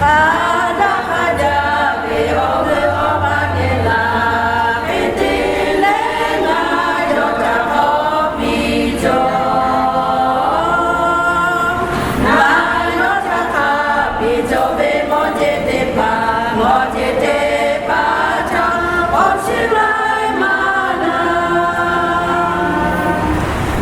Aˬ daꞈ k'a jaˇ ve awˬ g'euˆ awˬ pa geh laˬ ve te leh, ngaˬ yawˇ htaꞈ k'awꞈ piˇ cawˬ. Ngaˬ yawˇ htaꞈ hk'a piˇ cawˬ ve mawˇ jeˬ teˇ hpaˍ, mawˇ jeˬ teˇ hpaˍ htaꞈ k'awꞈ chiˇ laiˉ maˇ na.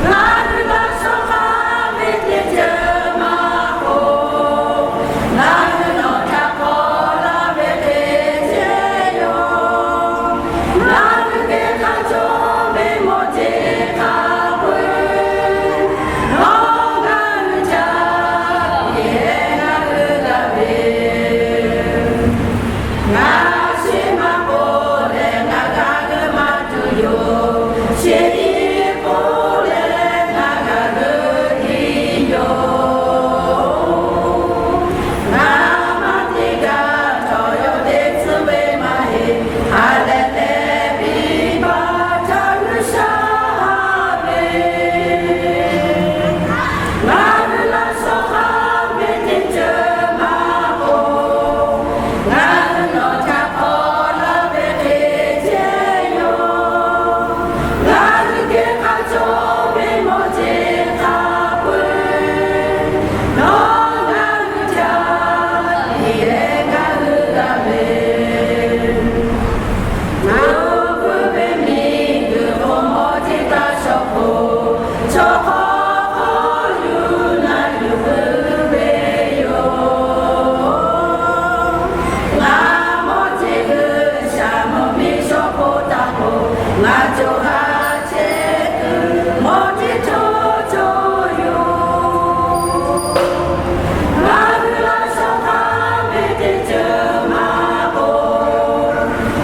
Ngaˬ hui laꞈ shawˉ hk'aˇ ve teˇ ceuˬ maˇ k'oˆ, ngaˬ hui nawˬ htaꞈ k'awꞈ laˇ ve hk'e ceh yoˬ. Ngaˬ hui geh hk'a cawˬ ve mawˇ jeˬ hk'a peu-e, nawˬ ngaˬ hui htaꞈ piˇ leh ngaˬ hui g'a ve, ngaˬ shiˍ maˇ k'oˆ leh ngaˬ g'a g'euˆ maˇ tuˬ yoˬ. Shiˍ tiˉ k'oˆ leh ngaˬ g'a g'euˆ tiˉ yoˬ. Ngaˬ maˇ te gaˇ htawˇ, yawˇ teˇ tcuhˉ ve maˇ heˆ. Ha lehˬ lehˬ piˇ baˬ htaˇ G'uiˬsha haꞈ ve, ngaˬ hui laꞈ shawˉ hk'aˇ ve teˇ ceuˬ maˇ k'oˆ, ngaˬ hui nawˬ htaꞈ k'awꞈ laˇ ve hk'e ceh yoˬ. Ngaˬ hui geh hk'a cawˬ ve mawˇ jeˬ hk'a peu-e, nawˬ ngaˬ hui htaꞈ piˇ leh ngaˬ hui g'a ve, ngaˬ hui ve miˬguiˬ hk'oˆ mawˇ jeˬ taˇ shawˍ k'o, chaw hk'aw hk'aw yuˬ na yuˬ k'oˆ ve yoˬ. Ngaˬ mawˇ jeˬ G'uiˬsha mawˬ miˇ shawˉ k'oˆ taˇ k'oˆ, ngaˬ cawˬ g'a chehˇ kuiˬ mawˇ jeˬ cawˬ cawˬ yoˬ. Ngaˬ hui laꞈ shawˉ hk'aˇ ve teˇ ceuˬ maˇ k'oˆ,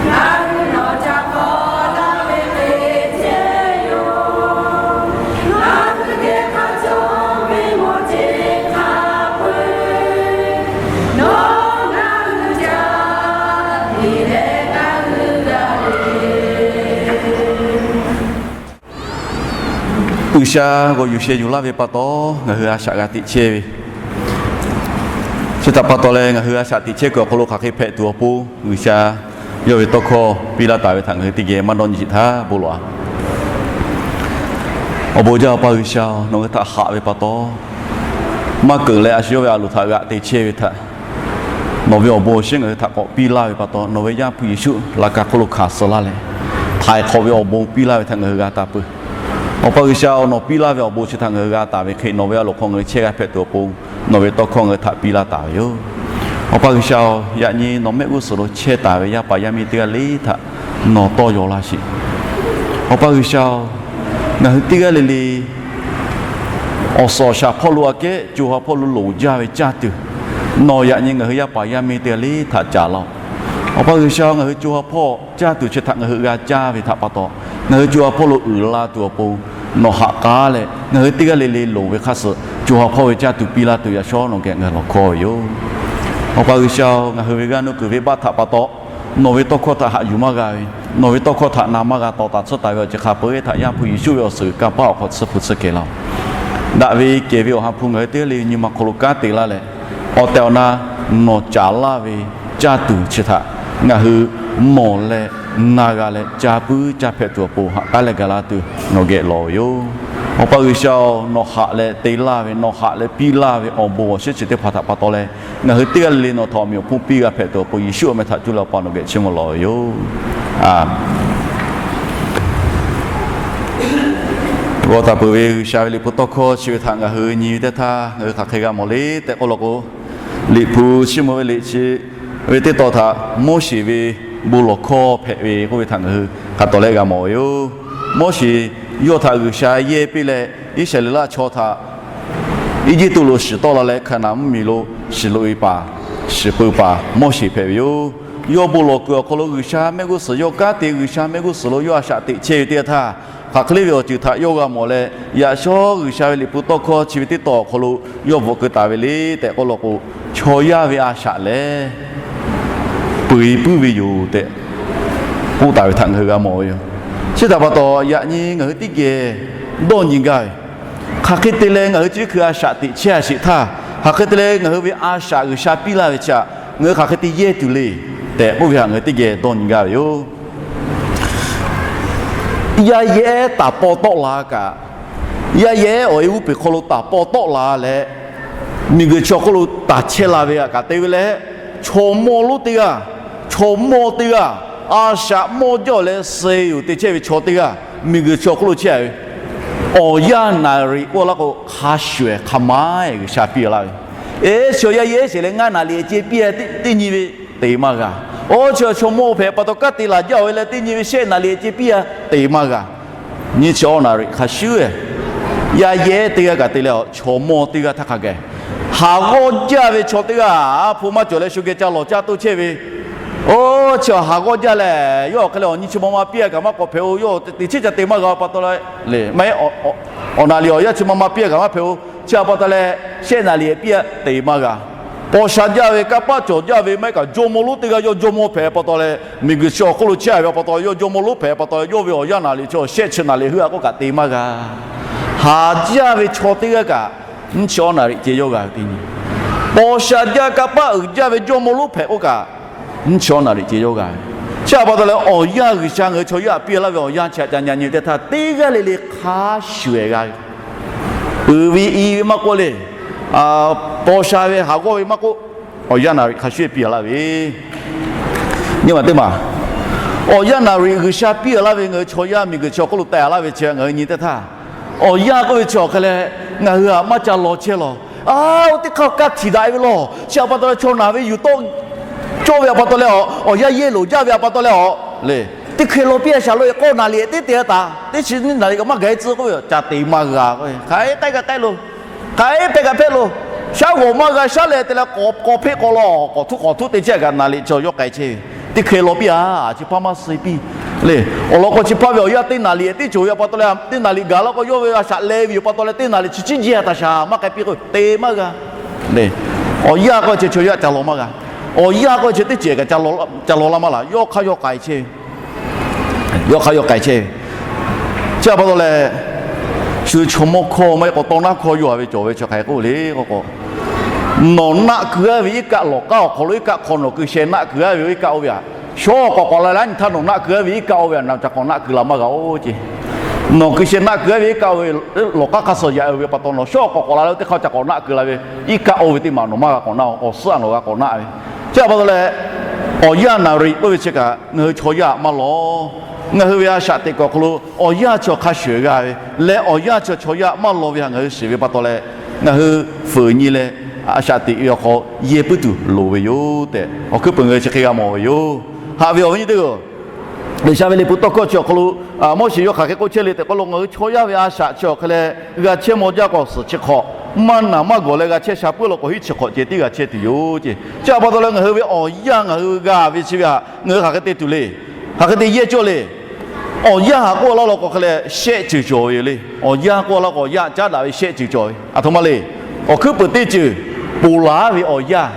ngaˬ hui nawˬ htaꞈ k'awꞈ laˇ ve hk'e ceh yoˬ. Ngaˬ hui geh hk'a cawˬ ve mawˇ jeˬ hk'a peu-e, nawˬ ngaˬ hui htaꞈ piˇ leh ngaˬ hui g'a ve, G'uiˬsha g'awˬ yuˬ sheh yuˬ laˇ ve pa taw, ngaˬ hui a shaꞈ g'a teꞈ chehˇ ve, chi htaꞈ pa taw leh ngaˬ hui a shaꞈ teꞈ chehˇ kuiˬ awˬ hk'aw lo hk'aˬ hk'e hpehꞈ tuˬ awˬ pon G'uiˬsha yawˇ ve tawˇ hkawˇ piˇ laˇ taˍ ve htaꞈ ngaˬ hui teˇ geh maˇ dawˇ nyi sheˍ htaˇ bon lawˬ-a. Awˬ bon jaˇ Awˬ pa G'uiˬsha-oˬ, nawˬ hui htaꞈ haꞈ ve pa taw, maˇ keunˍ leh a shu yawˇ ve a loˍ htaꞈ g'aꞈ te chehˇ ve htaꞈ nawˬ ve awˬ bon awˬ shinˉ ngaˬ hui htaꞈ k'awꞈ piˇ laˇ ve pa taw, nawˬ ve Yaˇ hpu Yeˍsuˆ laꞈ ka hk'oˆ lo hkanˍ suh laˇ leh, htaiˍ hk'awꞈ ve awˬ bon piˇ laˇ ve htaꞈ ngaˬ hui g'a taˍ peuˬ. Awˬ pa G'uiˬsha-oˬ, nawˬ piˇ laˇ ve awˬ bon chi htaꞈ ngaˬ hui g'a taˍ ve hk'e, nawˬ ve a loˍ hk'aw ngaˬ hui chehˇ g'a hpehꞈ tuˬ awˬ pon nawˬ ve tawˇ hkawˇ ngaˬ hui htaꞈ piˇ laˇ taˍ ve yoˬ. Awˬ pa G'uiˬsha-oˬ, yaꞈ nyi nawˬ mehˆ g'uˇ suhˍ lo chehˇ taˍ ve yaˇ paˍ yaˇ miˇ teˇ g'aˇ le htaꞈ nawˬ tawˇ yaw laˇ sheˍ. Awˬ pa G'uiˬsha-oˬ, ngaˬ hui teˇ g'aˇ le le awˬ suhˍ awˬ shaˍ hpawˇ lo aꞈ kehˉ co ha hpawˇ lo loˍ jaˇ ve caˇ tuˬ, nawˬ yaꞈ nyi ngaˬ hui yaˇ paˍ yaˇ miˇ teˇ g'aˇ le htaꞈ caˍ laˇ-oˬ. Awˬ pa G'uiˬsha, ngaˬ hui co ha hpawˇ caˇ tuˬ chi htaꞈ ngaˬ hui g'a caˇ ve htaꞈ pa taw, ngaˬ hui co ha hpawˇ lo uiˍ la tuˬ awˬ pon nawˬ haꞈ k'aˉ leh, ngaˬ hui teˇ g'aˇ le le loˍ ve hk'a suhˍ co ha hpawˇ ve caˇ tuˬ piˇ laˇ tuˬ yaꞈ shawˉ nawˬ geh ngaˬ hui lawˬ hkawˇ ve yoˬ. Awˬ pa G'uiˬsha-oˬ, ngaˬ hui ve g'aˇ nuˇ kuiˬ venˇbaˆ htaꞈ pa taw nawˬ ve tawˇ hkawˇ htaꞈ haꞈ yuˬ maˇ g'a ve, nawˬ ve tawˇ hkawˇ htaꞈ na maˇ g'a tawˍ taˍ tsuhˇ taˍ ve awˬ ceuˬ hk'a peu-eˬ htaꞈ Yaˇ hpu Yeˍsuˆ ve awˬ suhˍ kanˇ paˆ awˬ hk'aw tsuhˇ hpu tsuhˇ kehˬ laˇ-oˬ. Daꞈ ve kehˬ ve Awˬ ha hpu ngaˬ hui teˇ g'aˇ le nyi ma hk'aw lo kanˉ te laˇ leh, awˬ tehˬ awˬ na nawˬ caˍ laˇ ve caˇ tuˬ chi htaꞈ ngaˬ hui mawˬ leh na g'a leh caˇ puiˉ caˇ hpehꞈ tuˬ awˬ pon haꞈ k'aˉ leh gaˬ la tuˬ nawˬ geh lawˬ ve yoˬ. Awˬ pa G'uiˬsha-oˬ, nawˬ haꞈ leh te laˇ ve, nawˬ haꞈ leh piˇ laˇ ve awˬ bon awˬ shinˉ chi teˇ hpaˍ htaꞈ pa taw leh, ngaˬ hui teˇ g'aˇ le le nawˬ htaꞈ awˬ meꞈ awˬ hponˇ piˇ g'a hpehꞈ tuˬ awˬ pon Yeˍsuˆ awˬ meh htaꞈ cuˇ leh Awˬ pa nawˬ geh chiˇ mvuh lawˬ ve yoˬ. G'aw taˍ peuˬ ve G'uiˬsha ve Liꞈ hpu tawˇ hkawˇ chi ve htaꞈ ngaˬ hui nyi ve teˇ htaˇ, ngaˬ hui hk'aˬ hk'e g'a mawˬ le tehꞈ k'oˆ law k'o, Liꞈ hpu Chiˇ mvuh ve liꞈ chi ve teˇ tawn htaꞈ Moˉseˍ ve bon lawˬ hkawˇ hpehꞈ ve k'oˆ ve htaꞈ ngaˬ hui hk'a tawˍ leh g'a mawˬ ve yoˬ. Moˉseˍ yawˇ htaꞈ G'uiˬsha yehˇ piˇ leh, Iˉsaˍreˍlaˆ chaw htaꞈ Eˇjiˇtuꞈ lo shiˍ tawˆ la leh Hkaˍnanˍ mvuhˇmiˬ lo shiˍ loꞈ-e paˍ, shiˍ peu paˍ Moˉseˍ hpehꞈ ve yoˬ. Yawˇ bon lawˬ kuiˬ awˬ hk'aw lo G'uiˬsha mehˆ g'uˇ suhˍ yawˇ kanˉ te, G'uiˬsha mehˆ g'uˇ suhˍ lo yawˇ a shaꞈ teꞈ chehˇ ve teˇ yanˇ htaˇ, hk'aˬ hk'e le ve awˬ ceuˬ htaꞈ yawˇ g'a mawˬ leh, yaꞈ shawˉ G'uiˬsha ve Liꞈ hpu tawˇ hkawˇ chi ve teˇ tawn awˬ hk'aw lo yawˇ bvuhꞈ keu taˍ ve le tehꞈ k'oˆ law k'o, chaw yaˇ ve a shaꞈ lehˬ peuˬ-e puiˉ ve yoˬ tehꞈ k'oˆ taˍ ve htaꞈ ngaˬ hui g'a mawˬ ve yoˬ. Chi htaꞈ pa taw, yaꞈ nyi ngaˬ hui teˇ geh dawˇ nyi gaˇ ve, hk'aˬ hk'e te leh ngaˬ hui chi teˇ hkui a shaꞈ teꞈ chehˇ-a sheˍ htaˇ, hk'aˬ hk'e te leh ngaˬ hui ve a shaꞈ G'uiˬsha piˇ laˇ ve chi htaꞈ Ngaˬ hui hk'aˬ hk'e te yehˇ tuˬ le tehꞈ k'oˆ ve htaꞈ ngaˬ hui teˇ geh dawˇ nyi gaˇ ve yoˬ. Yaˇ yehˉ taˍ paw tawˆ la kaꞈ, yaˇ yehˉ awˬ e uˉ peˬ hk'aw lo taˍ paw tawˆ la leh, miˬguiˬ chi awˬ hk'oˆ lo taˍ chehˇ la ve htaꞈ kaꞈ te ve leh, chaw mawˇ lonˉ teˇ g'aˇ, chaw mawˇ teˇ g'aˇ, a shaꞈ mawˇ jaˇ leh suh yoˬ te chehˇ ve chaw teˇ g'aˇ miˬguiˬ chi awˬ hk'oˆ lo chehˇ ve awˬ yanˇ naˍriˍ k'oˆ laˇ k'o, hk'a shuˍ ehˍ hk'a ma ehˍ G'uiˬsha piˇ laˇ ve. Eˬ, chi awˬ yanˇ yehˉ sheˍ leh ngaˇ naˍriˍ ceh piˇ a teˇ nyi ve te maˇ g'a. Oˇ chi chaw mawˇ hpehꞈ pa taw kanˉ te laˬ jaˇ ve leh teˇ nyi ve shehˆ naˍriˍ ceh piˇ a te maˇ g'a. Nyiˇ chi awˬ naˍriˍ hk'a shuˍ ehˍ, yaˇ yehˉ teˇ g'aˇ kaꞈ te leh, chaw mawˇ teˇ g'aˇ htaˇ hk'a gaˬ, haˍ g'awˇ jaˇ ve chaw teˇ g'aˇ, a hpu maˇ cawˬ leh shu geh ca lawˬ caˇ toˇ chehˇ ve. Oˇ chi haˍ g'awˇ jaˇ lehˬ, yawˇ awˬ hk'e leh awˬ nyi chi ma ma piˇ a kaꞈ maˇ k'awꞈ hpehꞈ-o. Yawˇ teꞈ chiˉ ca te maˇ g'a pa taw leh, maˇ heˆ, awˬ naˍriˍ awˬ yanˇ chi ma ma piˇ a kaꞈ maˇ hpehꞈ-o. Chi a pa taw leh, shehˆ naˍriˍ piˇ a te maˇ g'a. Paw sha jaˇ ve, kanˇ paˆ cawˬ jaˇ ve, maˇ heˆ kaꞈ jawˇmawˇ lonˉ teˇ g'aˇ yawˇ jawˇmawˇ hpehꞈ pa taw leh, miˬguiˬ chi awˬ hk'oˆ lo chehˇ ve pa taw, yawˇ jawˇmawˇ lonˉ hpehꞈ pa taw leh, yawˇ ve awˬ yanˇ naˍriˍ chi shehˆ chi naˍriˍ heuˆ a k'oˆ kaꞈ te maˇ g'a. Haˍ jaˇ ve chaw teˇ g'aˇ kaꞈ, nyiˇ chi awˬ naˍriˍ ceh yawˇ g'a ve teˇ nyi. Paw sha jaˇ, kanˇ paˆ uiˍ jaˇ ve jawˇmawˇ lonˉ hpehꞈ k'oˆ kaꞈ, nyiˇ chi awˬ naˍriˍ ceh yawˇ g'a ve. Chi a pa taw leh awˬ yanˇ G'uiˬsha ngaˬ hui chaw yaˇ htaꞈ piˇ laˇ ve awˬ yanˇ chi htaꞈ ca nyi nyi teˇ htaˇ, teˇ g'aˇ le le hk'a shuˍ ehˍ g'a ve. Uiˍ ve i ve maˇ k'oˆ le, paw sha ve haˍ g'awˇ ve maˇ k'oˆ, awˬ yanˇ naˍriˍ hk'a shuˍ ehˍ piˇ laˇ ve. Nyi ma teˇ maˬ, awˬ yanˇ naˍriˍ G'uiˬsha piˇ laˇ ve ngaˬ hui chaw yaˇ miˬguiˬ chi awˬ hk'oˆ lo teh laˇ ve chi ngaˬ hui nyi teˇ htaˇ, awˬ yanˇ k'oˆ ve chi awˬ hk'e leh, ngaˬ hui htaꞈ maˇ ca law chehˇ law. A, oˇ teˇ hk'aˇ kanˇ htiˍ daꞈ ve law. Chi a pa taw leh chaw naˬ ve yuˬ tawˆ cawˇ ve a pa taw leh, awˬ yanˇ yehˇ loˍ jaˇ ve a pa taw leh, le, teˇ hkeh law piˇ a shaˍ lo e k'awˇ naˍriˍ teˇ te a taˍ, teˇ chi naˍriˍ kaꞈ maˇ gaˬ e tcuh k'oˆ ve, ca te maˇ g'a k'o, hk'aˬ hk'e k'ai kaꞈ k'ai loˬ. Hk'aˬ hk'e hpehꞈ kaꞈ hpehꞈ loˬ. Shaˉ g'awˬ maˇ g'a shaˉ leh te leh k'awꞈ hpeˆ k'awꞈ law, k'awꞈ htuˉ k'awꞈ htuˉ te chehˇ kaꞈ naˍriˍ chi yawˇ k'ai chehˇ ve. Teˇ hkeh law piˇ a, chi hpaˇ maˇ suh piˇ. Le, awˬ lawn k'o chi hpaˇ ve awˬ yanˇ teˇ naˍriˍ teˇ cawˬ ve a pa taw leh, teˇ naˍriˍ gaˬ la k'o yawˇ ve a shaꞈ leh ve yoˬ pa taw leh teˇ naˍriˍ chi chiˉ jehˇ a taˍ shaˍ maˇ k'ai piˇ k'o te maˇ g'a. Le, awˬ yanˇ k'oˆ chi chaw yaˇ ca law maˇ g'a. Awˬ yanˇ k'oˆ chi teˇ ceuˬ kaꞈ ca law la maˇ laˬ. Yawˇ hk'aˇ yawˇ k'ai chehˇ ve. Yawˇ hk'aˇ yawˇ k'ai chehˇ ve. Chi a pa taw leh, shu chaw mawˇ hkawˇ maˇ heˆ k'o tawˇ naˉ hkawˇ yawˇ a ve cawˬ ve chi hk'aˬ hk'e k'oˆ le k'o k'o, nawˬ naˆ keu a ve iˉ kaˆ lawˬ k'aˉ awˬ hk'aw lo iˉ kaˆ hk'aw nawˬ keu sheh naˆ keu a ve iˉ kaˆ oˇ ve a, shawˉ k'awꞈ k'awꞈ la leh a nyi htaˇ nawˬ naˆ keu a ve iˉ kaˆ oˇ ve a, nawˬ ca k'awꞈ naˆ keu la maˇ g'a-oˬ ce. Nawˬ keu sheh naˆ keu a ve iˉ kaˆ oˇ ve lawˬ k'aˉ hk'a suh yaꞈ-e ve pa taw nawˬ shawˉ k'awꞈ k'awꞈ la leh teˇ hk'aˇ ca k'awꞈ naˆ keu la ve iˉ kaˆ oˇ ve teˇ maˬ nawˬ maˇ g'a k'awꞈ naˆ-oˬ. Awˬ suhˉ a nawˬ g'a k'awꞈ naˆ ve. Chi a pa taw leh, awˬ yanˇ naˍriˍ k'oˆ ve chi kaꞈ ngaˬ hui chaw yaˇ maˇ lawˬ. Ngaˬ hui ve a shaꞈ teꞈ kuiˬ awˬ hk'aw lo awˬ yanˇ chi awˬ hk'a shuˍ g'a ve leh awˬ yanˇ chi chaw yaˇ maˇ lawˬ ve htaꞈ ngaˬ hui shiˍ ve pa taw leh, ngaˬ hui fuiˍ nyi leh a shaꞈ teꞈ ve awˬ hk'aw yehˇ puiˉ tuˬ loˍ ve yoˬ tehꞈ awˬ hkuiˉ puiˍ ngaˬ hui chi hk'e g'a mawˬ ve yoˬ. Haꞈ ve awˬ viˉ nyi teˇ-oˬ, G'uiˬsha ve liꞈ hpu tawˇ hkawˇ chi awˬ hk'aw lo, Moˉseˍ yawˇ hk'aˬ hk'e k'oˆ chehˇ le tehꞈ k'oˆ lo, ngaˬ hui chaw yaˇ ve a shaꞈ chi awˬ hk'e leh g'a chehˇ maw jaˇ k'o suhˍ chi hk'awꞈ, maˇ naˬ maˇ gawˬ leh g'a chehˇ sha puiˉ law k'o hiˉ chi hk'awꞈ ceh tiˉ g'a chehˇ tuˬ yoˬ ce. Chi a pa taw leh ngaˬ hui ve awˬ yanˇ ngaˬ hui g'a ve chi ve htaꞈ ngaˬ hui hk'aˬ hk'e te tuˬ le. Hk'aˬ hk'e te yehˇ cawˇ le. Awˬ yanˇ htaꞈ k'oˆ laˇ law k'o hk'e leh shehˆ ceuˬ cawˬ ve yoˬ le. Awˬ yanˇ k'oˆ laˇ k'o awˬ yanˇ caˉ daꞈ ve shehˆ ceuˬ cawˬ ve. Aˬ htoꞈ ma le. Awˬ hkuiˉ puiˍ teˇ ceuˬ, ponˬ laˬ ve awˬ yanˇ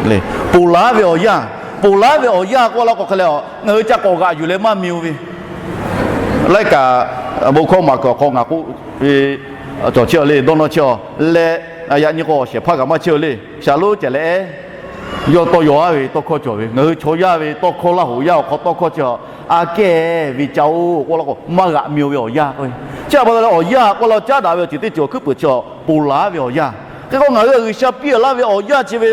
le. Ponˬ laˬ ve awˬ yanˇ, ponˬ laˬ ve awˬ yanˇ k'oˆ laˇ k'o hk'e leh, ngaˬ hui ca k'awꞈ g'aꞈ yuˬ leh maˇ mi-o ve. Laiˉ kaꞈ, bon hkawˇ maˍ kuiˬ awˬ hk'aw ngaˬ k'oˆ ve, cawˬ chehˇ-a le, dawˇ nawˇ chehˇ-a leh, yaꞈ nyi k'o awˬ shehˍ hpaˇ kaꞈ maˇ chehˇ-a le. Shaˍ lonˉ ceh leh, yawˇ tawˇ yaw-a ve tawˇ hkawˇ cawˬ ve, ngaˬ hui chaw yaˇ ve tawˇ hkawˇ laˇ hoꞈ yaˇ awˬ hk'aw tawˇ hkawˇ chi, a kehˬ ve ca-oˬ k'oˆ laˇ k'o maˇ g'aꞈ mi-o ve awˬ yanˇ k'o, chi a pa taw leh awˬ yanˇ k'oˆ laˇ caˉ daꞈ ve awˬ ceuˬ teˇ ceuˬ awˬ hkuiˉ puiˍ chi ponˬ laˬ ve awˬ yanˇ. Hk'e k'o ngaˬ hui G'uiˬsha piˇ laˇ ve awˬ yanˇ chi ve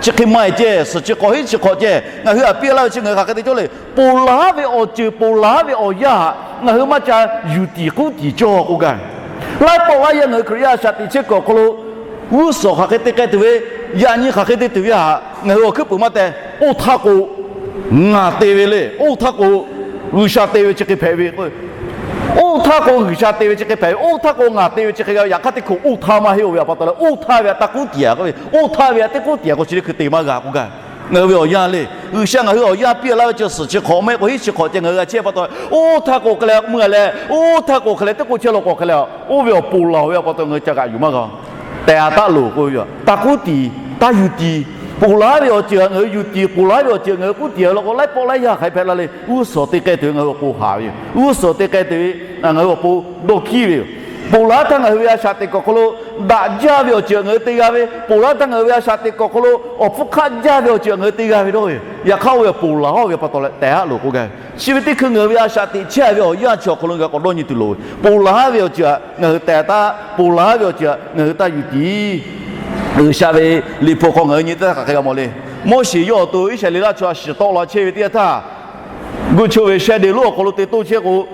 chi hk'e maˇ heˆ ceh, suhˍ chi hk'awꞈ hiˉ chi hk'awꞈ ceh ngaˬ hui htaꞈ piˇ laˇ ve chi ngaˬ hui hk'aˬ hk'e te cawˇ le. Ponˬ laˬ ve awˬ ceuˬ ponˬ laˬ ve awˬ yanˇ htaꞈ ngaˬ hui maˇ ca yuˬ tiˍ k'uˉ tiˍ cawˇ k'oˆ gaˇ. Laiˉ pawˆ laiˉ yaˇ ngaˬ hui Hkriꞈ yaˇ a shaꞈ teꞈ chehˇ kuiˬ awˬ hk'aw lo g'uˇ suhˍ hk'aˬ hk'e te k'ai tuˬ ve, yaꞈ nyi hk'aˬ hk'e te tuˬ ve htaꞈ ngaˬ hui awˬ hkuiˉ puiˍ maˇ teh. Oˇ htaˇ k'o ngaˬ te ve le. Oˇ htaˇ k'o G'uiˬsha te ve chi hk'e hpehꞈ ve k'o, oˇ htaˇ k'o G'uiˬsha te ve chi hk'e hpehꞈ ve, oˇ htaˇ k'o ngaˬ te ve chi hk'e g'a ve, yaꞈ hk'aˇ teˇ hkui oˇ htaˇ maˇ heˆ-oˬ ve a pa taw leh oˇ htaˇ ve htaꞈ taˇ k'uˉ tiˍ-a k'oˆ ve, oˇ htaˇ ve htaꞈ teˇ k'uˉ tiˍ-a k'o chi teˇ hkui te maˇ g'a k'oˆ gaˇ. Ngaˬ hui ve awˬ yanˇ le, G'uiˬsha ngaˬ hui awˬ yanˇ piˇ laˇ ve chi suhˍ chi hk'awꞈ maˇ heˆ k'o hiˉ chi hk'awꞈ ceh ngaˬ hui g'a chehˇ pa taw, oˇ htaˇ k'o hk'e leh mui-a leh, oˇ htaˇ k'o hk'e leh teˇ k'oˆ chehˇ law k'o hk'e leh, oˇ ve awˬ ponˬ laˬ-oˬ ve a pa taw ngaˬ hui ca g'aꞈ yuˬ maˇ g'a. Tehꞈ-a taˆ loˬ k'oˆ ve yoˬ. Taˇ k'uˉ tiˍ, taˇ yuˬ tiˍ. Ponˬ laˬ ve awˬ ceuˬ htaꞈ ngaˬ hui yuˬ tiˍ, ponˬ laˬ ve awˬ ceuˬ ngaˬ hui k'uˉ tiˍ-a law k'o laiˉ pawˆ laiˉ yaˇ hk'aˬ hk'e hpehꞈ la le. G'uˇ suhˍ te k'ai tuˬ ve ngaˬ hui awˬ pon haˍ ve yoˬ. G'uˇ suhˍ te k'ai tuˬ ve ngaˬ hui awˬ pon dawˇ hkiˉ ve yoˬ. Ponˬ laˬ htaˇ ngaˬ hui ve a shaꞈ teꞈ kuiˬ awˬ hk'aw lo daꞈ jaˇ ve awˬ ceuˬ ngaˬ hui te g'a ve, ponˬ laˬ htaˇ ngaˬ hui ve a shaꞈ teꞈ kuiˬ awˬ hk'aw lo awˬ hpfuhˇ hk'aˆ jaˇ ve awˬ ceuˬ ngaˬ hui te g'a ve dawˇ ve yoˬ. Yaꞈ hk'aˇ oˇ ve ponˬ laˬ ve pa taw leh tehˬ haˉ loˍ k'oˆ gaˇ ve. Chi ve teˇ hkui ngaˬ hui ve a shaꞈ teꞈ chehˇ ve awˬ yanˇ chi awˬ hk'aw lo ngaˬ hui k'awꞈ dawˇ nyi tuˬ loˍ ve. Ponˬ laˬ ve awˬ ceuˬ htaꞈ ngaˬ hui tehˬ taˉ, ponˬ laˬ ve awˬ ceuˬ htaꞈ ngaˬ hui taˇ yuˬ tiˍ. G'uiˬsha ve liꞈ hpu hk'aw ngaˬ hui nyi teˇ htaˇ hk'aˬ hk'e g'a mawˬ le. Moˉseˍ yawˇ awˬ to Iˉsaˍreˍlaˆ chaw shiˍ tawˆ la chehˇ ve teˇ yanˇ htaˇ, guˇ cho ve shehˇ de lonˉ awˬ hk'aw lo te toˇ chehˇ k'o,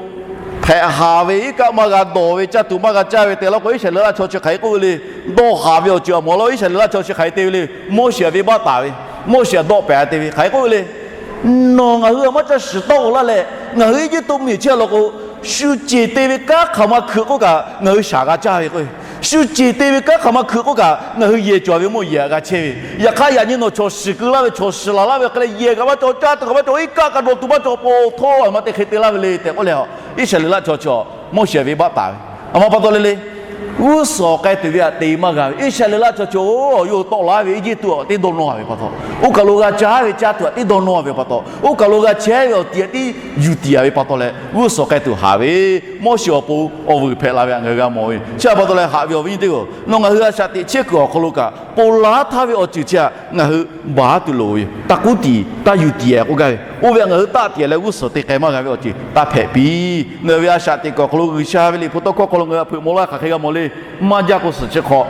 hpehꞈ haˍ ve iˉ kaˆ maˇ g'a dawˬ ve, caˇ tuˬ maˇ g'a caˇ ve tehꞈ laˇ k'o, Iˉsaˍreˍlaˆ chaw chi hk'aˬ hk'e k'oˆ ve le. Dawˇ haˍ ve awˬ ceuˬ htaꞈ mawˬ laˇ-oˆ. Iˉsaˍreˍlaˆ chaw chi hk'aˬ hk'e te ve le. Moˉseˍ htaꞈ venˇbaˆ taˍ ve, Moˉseˍ htaꞈ dawˆ pehˍ te ve hk'aˬ hk'e k'oˆ ve le. Nawˬ ngaˬ hui htaꞈ maˇ caˇ shiˍ tawˆ laˇ leh, ngaˬ hui Eˇjiˇtuꞈ mvuhˇmiˬ chehˇ law k'o, shu ceˬ te ve kanˉ hk'aˬ ma hkui k'oˆ kaꞈ ngaˬ hui shaˍ g'a caˇ ve k'o, shu ceˬ te ve kanˉ hk'aˬ ma hkui k'oˆ kaꞈ ngaˬ hui yehˬ cawˬ ve mawˇ yehˬ htaꞈ g'a chehˇ ve. Yaꞈ hk'aˇ yaꞈ nyi nawˬ chaw shiˍ keu laˇ ve, chaw shiˍ laˬ laˇ ve hk'e leh yehˬ kaꞈ maˇ cawˬ, caˇ tuˬ kaꞈ maˇ cawˬ, iˉ kaˆ kaꞈ dawˬ tuˬ maˇ cawˬ, pa taw htaˇ a ma te hk'e te laˇ ve le tehꞈ k'oˆ leh, Iˉsaˍreˍlaˆ chaw chi Moˉseˍ htaꞈ venˇbaˆ taˍ ve, a ma pa taw le le, g'uˇ suhˍ k'ai tuˬ ve htaꞈ te maˇ g'a ve Iˉsaˍreˍlaˆ chaw chi yawˇ tawˆ laˇ ve Eˇjiˇtuꞈ htaꞈ teˇ dawˇ nawˇ ve pa taw, oˇ kaˬ lo g'a caˇ ve caˇ tuˬ htaꞈ teˇ dawˇ nawˇ ve pa taw, oˇ kaˬ lo g'a chehˇ ve awˬ ti htaꞈ teˇ yuˬ tiˍ a ve pa taw leh g'uˇ suhˍ k'ai tuˬ haˍ ve Moˉseˍ awˬ pon awˬ vuiˬ hpehꞈ la ve htaꞈ ngaˬ hui g'a mawˬ ve. Chi a pa taw leh haꞈ ve awˬ viˉ nyi teˇ-oˬ, nawˬ ngaˬ hui a shaꞈ teꞈ chehˇ kuiˬ awˬ hk'aw lo kaꞈ ponˬ laˬ htaˇ ve awˬ ceuˬ chi htaꞈ ngaˬ hui baˬ tuˬ loˍ ve yoˬ. Taˇ k'uˉ tiˍ taˇ yuˬ tiˍ a k'oˆ gaˇ ve, oˇ ve htaꞈ ngaˬ hui taˆ tiˍ leh g'uˇ suhˍ te k'ai maˇ g'a ve awˬ ceuˬ taˇ hpehꞈ piˇ. Ngaˬ hui ve a shaꞈ teꞈ kuiˬ awˬ hk'aw lo G'uiˬsha ve liꞈ hpu tawˇ hkawˇ hk'aw lo ngaˬ hui htaꞈ hpeuꞈ maw laˇ hk'aˬ hk'e g'a mawˬ le. Maˇ jaˇ k'o suhˍ chi hk'awꞈ,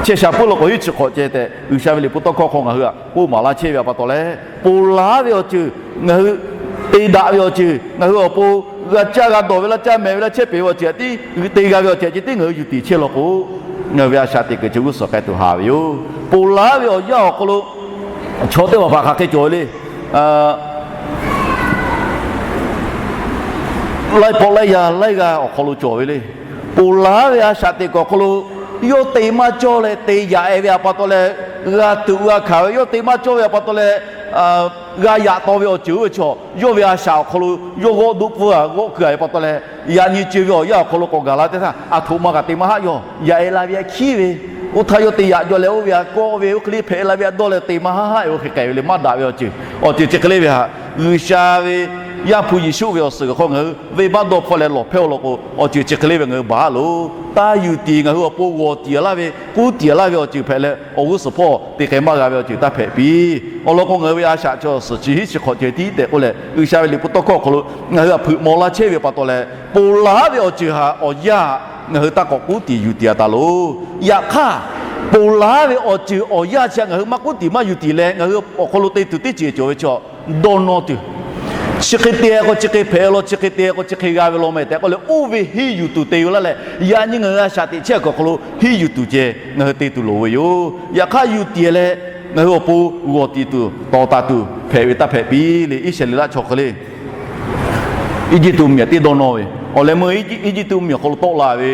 chehˇ sha puiˉ lo k'o hiˉ chi hk'awꞈ ceh tehꞈ G'uiˬsha ve liꞈ hpu tawˇ hkawˇ hk'aw ngaˬ hui htaꞈ k'oˆ maˍ laˇ chehˇ ve a pa taw leh, ponˬ laˬ ve awˬ ceuˬ ngaˬ hui te daꞈ ve awˬ ceuˬ, ngaˬ hui awˬ pon g'a caˇ g'a dawˬ ve laˇ, caˇ mehˍ ve laˇ, chehˇ peˍ ve awˬ ceuˬ htaꞈ teˇ g'aˇ te g'a ve awˬ ceuˬ htaꞈ ceh tiˉ ngaˬ hui yuˬ tiˍ chehˇ law k'o, ngaˬ hui ve a shaꞈ teꞈ kuiˬ chi g'uˇ suhˍ k'ai tuˬ haˍ ve yoˬ. Ponˬ laˬ ve awˬ yanˇ awˬ hk'aw lo chaw teˇ hpaˍ hpaˍ hk'aˬ hk'e cawˬ ve le. Laiˉ pawˆ laiˉ yaˇ laiˉ g'aˇ awˬ hk'aw lo cawˬ ve le. Ponˬ laˬ ve a shaꞈ teꞈ kuiˬ awˬ hk'aw lo yawˇ te maˇ cawˇ leh te yaꞈ e ve a pa taw leh, g'a tuꞈ g'a hkanˍ ve yawˇ te maˇ cawˇ ve a pa taw leh, g'a yaꞈ taw ve awˬ ceuˬ oˇ ve chaw yawˇ ve a shaꞈ awˬ hk'aw lo yawˇ g'awˆ doˆ pfuhˇ a g'awˆ keu a ve pa taw leh, yaꞈ nyi co ve awˬ yanˇ awˬ hk'aw lo k'awꞈ gaˬ la teˇ htaˇ, aˬ htoꞈ ma kaꞈ te maˇ haˆ yaw, yaꞈ e la ve a hkiˉ ve, oˇ htaˇ yawˇ te yaꞈ jaw leh oˇ ve a kawˆ ve oˇ hk'e le hpehꞈ la ve a dawˇ leh te maˇ haˆ haˆ e oˇ hk'e k'ai ve le. Maˇ daꞈ ve awˬ ceuˬ, awˬ ceuˬ chi hk'e le ve htaꞈ G'uiˬsha ve Yaˇ hpu Yeˍsuˆ ve awˬ suhˍ g'uiˬ hk'aw ngaˬ hui venˇbaˆ dawˇ hpfuhˇ leh lawˬ hpehˇ-oˬ law k'o, awˬ ceuˬ chi hk'e le ve ngaˬ hui baˬ lo. Taˇ yuˬ tiˍ, ngaˬ hui awˬ pon g'awˬ tiˍ laˇ ve, k'uˉ tiˍ laˇ ve awˬ ceuˬ hpehꞈ leh, awˬ g'uˇ suhˍ hpawˇ te k'ai maˇ g'a ve awˬ ceuˬ taˇ hpehꞈ piˇ. Awˬ lawn k'o, ngaˬ hui ve a shaꞈ chi awˬ suhˍ chi hiˉ chi hk'awꞈ ceh tiˉ tehꞈ k'oˆ leh, G'uiˬsha ve liꞈ hpu tawˇ hkawˇ awˬ hk'aw lo ngaˬ hui htaꞈ hpeuꞈ maw laˇ chehˇ ve pa taw leh, ponˬ laˬ ve awˬ ceuˬ htaꞈ awˬ yanˇ htaꞈ ngaˬ hui taˇ k'awꞈ k'uˉ tiˍ yuˬ tiˍ a taˍ loˬ. Yaꞈ hk'aˇ, ponˬ laˬ ve awˬ ceuˬ awˬ yanˇ chi htaꞈ ngaˬ hui maˇ k'uˉ tiˍ maˇ yuˬ tiˍ leh, ngaˬ hui awˬ hk'aw lo te tuˬ teˇ ceuˬ cawˬ ve chaw dawˇ nawˇ tuˬ, chi hk'e te k'o chi hk'e hpehꞈ law, chi hk'e te k'o chi hk'e g'a ve law meh tehꞈ k'oˆ leh, oˇ ve henˇ yuˬ tuˬ te ve laˇ leh, yaꞈ nyi ngaˬ hui a shaꞈ teꞈ chehˇ kuiˬ awˬ hk'aw lo henˇ yuˬ tuˬ ceh ngaˬ hui te tuˬ loˍ ve yoˬ. Yaꞈ hk'aˇ, yuˬ tiˍ leh ngaˬ hui awˬ pon g'awˬ tiˍ tuˬ tawˍ taˍ tuˬ hpehꞈ ve taˇ hpehꞈ piˇ le. Iˉsaˍreˍlaˆ chaw hk'e le Eˇjiˇtuꞈ mvuhˇmiˬ teˇ dawˇ nawˇ ve, awˬ leh meuˇ Eˇjiˇtuꞈ mvuhˇmiˬ awˬ hk'aw lo tawˆ la ve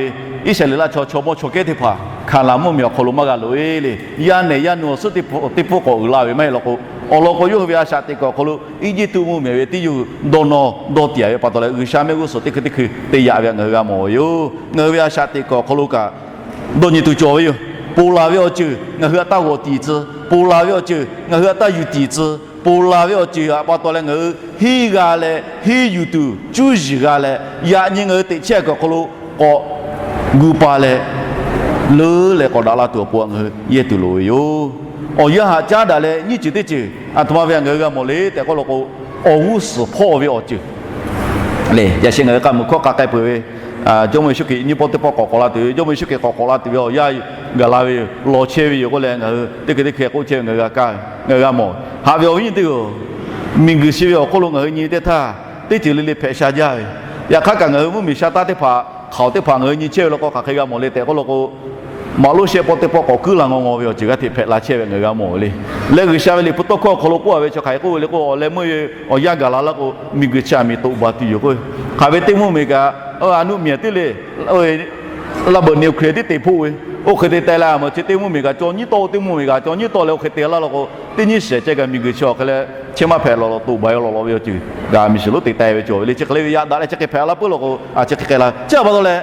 Iˉsaˍreˍlaˆ chaw, chaw mawˇ chaw kehˉ teˇ hpaˍ Hkaˍnanˍ mvuhˇmiˬ awˬ hk'aw lo maˇ g'a loꞈ e le. Yaˇ nehˬ yaˇ nu awˬ suhˉ teˇ pawˆ k'awꞈ uiˍ la ve maˇ heˆ law k'o, awˬ lawn k'o, yawˇ hui ve a shaꞈ teꞈ kuiˬ awˬ hk'aw lo Eˇjiˇtuꞈ mvuhˇmiˬ ve teˇ yawˇ hui dawˇ nawˇ dawˇ tiˍ ve pa taw leh, G'uiˬsha mehˆ g'uˇ suhˍ teˇ hkui teˇ hkui te yaꞈ ve htaꞈ ngaˬ hui g'a mawˬ ve yoˬ. Ngaˬ hui ve a shaꞈ teꞈ kuiˬ awˬ hk'aw lo kaꞈ dawˇ nyi tuˬ cawˬ ve yoˬ. Ponˬ laˬ ve awˬ ceuˬ ngaˬ hui htaꞈ taˇ g'awˬ tiˍ tcuh, ponˬ laˬ ve awˬ ceuˬ ngaˬ hui htaꞈ taˇ yuˬ tiˍ tcuh, ponˬ laˬ ve awˬ ceuˬ htaꞈ pa taw leh ngaˬ hui henˇ g'a leh henˇ yuˬ tuˬ cuˇ yiˍ g'a leh, yaꞈ nyi ngaˬ hui teꞈ chehˇ kuiˬ awˬ hk'aw lo k'awꞈ gu pa leh, leuˉ leh k'awꞈ daꞈ la tuˬ awˬ pon ngaˬ hui yehˇ tuˬ loˍ ve yoˬ. Awˬ yanˇ htaꞈ caˉ daꞈ leh nyiˇ ceuˬ teˇ ceuˬ aˬ htoꞈ ma ve htaꞈ ngaˬ hui g'a mawˬ le tehꞈ k'oˆ law k'o, awˬ g'uˇ suhˍ hpawˇ ve awˬ ceuˬ le. Yaꞈ sheh ngaˬ hui k'a muiˬ hkawˇ k'a k'ai peuˬ ve, Jawˇmawˇ Yeˍsuˆ Hkriꞈ nyiˇ pawˆ teˇ pawˆ k'awꞈ k'awꞈ la tuˬ ve, Jawˇmawˇ Yeˍsuˆ Hkriꞈ k'awꞈ k'awꞈ la tuˬ ve awˬ yanˇ gaˬ la ve yoˬ, law chehˇ ve yoˬ k'oˆ leh, ngaˬ hui teˇ hkui teˇ hkui k'oˆ chehˇ ve ngaˬ hui g'a kaˇ ve, ngaˬ hui g'a mawˬ. Haꞈ ve awˬ viˉ nyi teˇ-oˬ, miˬguiˬ chi ve awˬ hk'oˆ lo ngaˬ hui nyi teˇ htaˇ, teˇ ceuˬ le le hpehꞈ sha jaˇ ve, yaꞈ hk'aˇ kaꞈ ngaˬ hui mvuhˇmiˬ sha taˇ teˇ hpaˍ hk'aoˍ teˇ hpaˍ ngaˬ hui nyi chehˇ ve law k'o, hk'aˬ hk'e g'a mawˬ le tehꞈ k'oˆ law k'o, maꞈ lonˉ shehˆ pawˆ teˇ pawˆ k'awꞈ kuiˉ la ngaw ngaw ve awˬ ceuˬ g'aˇ hteꞈ hpehꞈ la chehˇ ve ngaˬ hui g'a mawˬ ve le. Leh G'uiˬsha ve liꞈ hpu tawˇ hkawˇ awˬ hk'aw lo k'oˆ a ve chi hk'aˬ hk'e k'oˆ ve le k'o, awˬ leh meuˇ ve awˬ yanˇ gaˬ la laˇ k'o, miˬguiˬ chi aˬ miˍ toꞈ baˬ tuˬ yoˬ k'o, hk'aˬ ve teˇ mvuhˇmiˬ kaꞈ, a nuˆ miˬ a teˇ le, laˇ beuꞈ nuclear tiˉ te hpoˆ ve, oˇ hk'e te teh leh, a meuꞈ chi teˇ mvuhˇmiˬ kaꞈ caw nyiˉ tawˆ, teˇ mvuhˇmiˬ kaꞈ caw nyiˉ tawˆ leh oˇ hk'e te laˇ law k'o, teˇ nyiˇ shiˍ ceh kaꞈ miˬguiˬ chi awˬ hk'e leh chehˇ maˇ hpehꞈ lawˬ lawˬ toꞈ baˬ e lawˬ lawˬ ve awˬ ceuˬ gaˬ miˬ shiˍ lonˉ te teh ve cawˬ ve le. Chi hk'e le ve yaꞈ daꞈ leh chi hk'e hpehꞈ la puiˉ law k'o, a chi hk'e k'ai la ve chi a pa taw leh,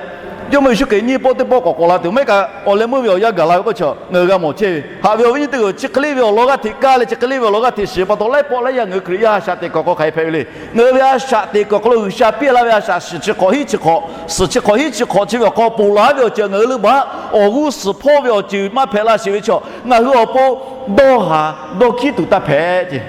Jawˇmawˇ Yeˍsuˆ Hkriꞈ nyiˇ pawˆ teˇ pawˆ k'awꞈ k'awꞈ la tuˬ maˇ heˆ kaꞈ, awˬ leh meuˇ ve awˬ yanˇ gaˬ la ve k'oˆ chi ngaˬ hui g'a mawˬ chehˇ ve. Haꞈ ve awˬ viˉ nyi teˇ hpaˍ-oˬ, chi hk'e le ve awˬ lawn g'aˇ hteꞈ kaˇ leh chi hk'e le ve awˬ lawn g'aˇ hteꞈ shiˍ pa taw, laiˉ pawˆ laiˉ yaˇ ngaˬ hui Hkriꞈ yaˇ shaꞈ teꞈ kuiˬ awˬ hk'aw hk'aˬ hk'e hpehꞈ ve le. Ngaˬ hui ve a shaꞈ teꞈ kuiˬ awˬ hk'aw lo G'uiˬsha piˇ laˇ ve a shaꞈ shiˍ chi hk'awꞈ hiˉ chi hk'awꞈ, suhˍ chi hk'awꞈ hiˉ chi hk'awꞈ chi ve awˬ hk'aw ponˬ laˬ ve awˬ ceuˬ ngaˬ hui leuˆ baˬ awˬ g'uˇ suhˍ hpawˇ ve awˬ ceuˬ maˇ hpehꞈ la sheˍ ve chaw, ngaˬ hui awˬ pon dawˇ haˍ dawˇ hkiˉ tuˬ taˇ hpehꞈ ce.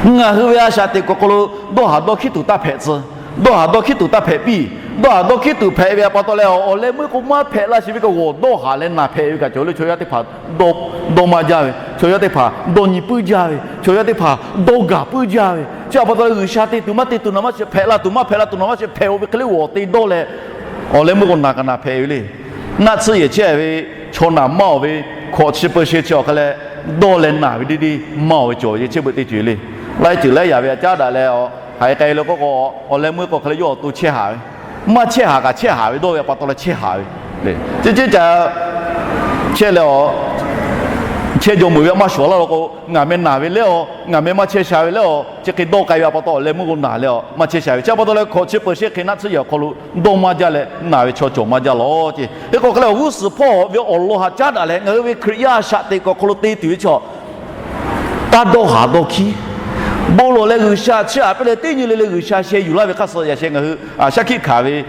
Ngaˬ hui ve a shaꞈ teꞈ kuiˬ awˬ hk'aw lo dawˇ haˍ dawˇ hkiˉ tuˬ taˇ hpehꞈ tcuh. Dawˇ haˍ dawˇ hkiˉ tuˬ taˇ hpehꞈ piˇ. Dawˇ haˍ dawˇ hkiˉ tuˬ hpehꞈ ve pa taw leh, awˬ leh meuˇ k'o maˇ hpehꞈ la sheˍ ve kaꞈ g'awˬ dawˇ haˍ leh naˬ hpehꞈ ve kaꞈ cawˬ le. Chaw yaˇ teˇ hpaˍ dawˇ maˇ jaˇ ve, chaw yaˇ teˇ hpaˍ dawˇ nyi puiˉ jaˇ ve, chaw yaˇ teˇ hpaˍ dawˇ gaˬ puiˉ jaˇ ve. Chi pa taw leh G'uiˬsha te tuˬ maˇ te tuˬ naˬ maˇ shiˍ, hpehꞈ la tuˬ maˇ hpehꞈ la tuˬ naˬ maˇ shiˍ hpehꞈ-oˬ ve hk'e le g'awˬ te dawˇ leh, awˬ leh meuˇ k'o naˬ kaꞈ naˬ hpehꞈ ve le. Naˆ tsuhˇ yehˬ chehˇ ve chaw naˬ maˇ-oˬ ve, hkawꞈ chi peu sheh chi awˬ hk'e leh dawˇ leh naˬ ve deˇ deˇ maˇ-oˬ ve cawˬ ve chehˇ beuꞈ teˇ ceuˬ le. Laiˉ ceuˬ laiˉ yaꞈ ve a caˉ daꞈ leh, hk'aˬ hk'e k'ai lo k'o k'o, awˬ leh meuˇ k'o hk'e leh yawˇ awˬ to chehˇ haˍ ve, maˇ chehˇ haˍ kaꞈ chehˇ haˍ ve dawˇ ve pa taw leh chehˇ haˍ ve le. Ceˇ ceˇ ca chehˇ leh, chehˇ jaw meuˍ ve maˇ shawˍ laˇ lo k'o, ngaˬ meh naˬ ve lehˬ-oˬ, ngaˬ meh maˇ chehˇ sha ve lehˬ-oˬ, chi hk'e dawˇ k'ai ve pa taw awˬ leh meuˇ k'o naˬ leh-oˬ maˇ chehˇ sha ve. Chi pa taw leh hkawꞈ chi peu sheh hk'e naˆ tsuhˇ yehˬ awˬ hk'aw lo dawˇ maˇ jaˇ leh naˬ ve chaw cawˬ maˇ jaˇ lawˬ ce. Hk'e k'o hk'e leh awˬ g'uˇ suhˍ hpawˇ ve awˬ lawn haꞈ caˉ daꞈ leh ngaˬ hui ve Hkriꞈ yaˇ shaꞈ teꞈ kuiˬ awˬ hk'aw lo te tuˬ ve chaw taˇ dawˇ haˍ dawˇ hkiˉ. Bon lawˬ leh G'uiˬsha chiˇ aꞈ piˇ leh teˇ nyi le le G'uiˬsha sheh yuˬ laˇ ve hk'aˇ suh yaꞈ sheh ngaˬ hui shaˉ hkiˆ hkanˍ ve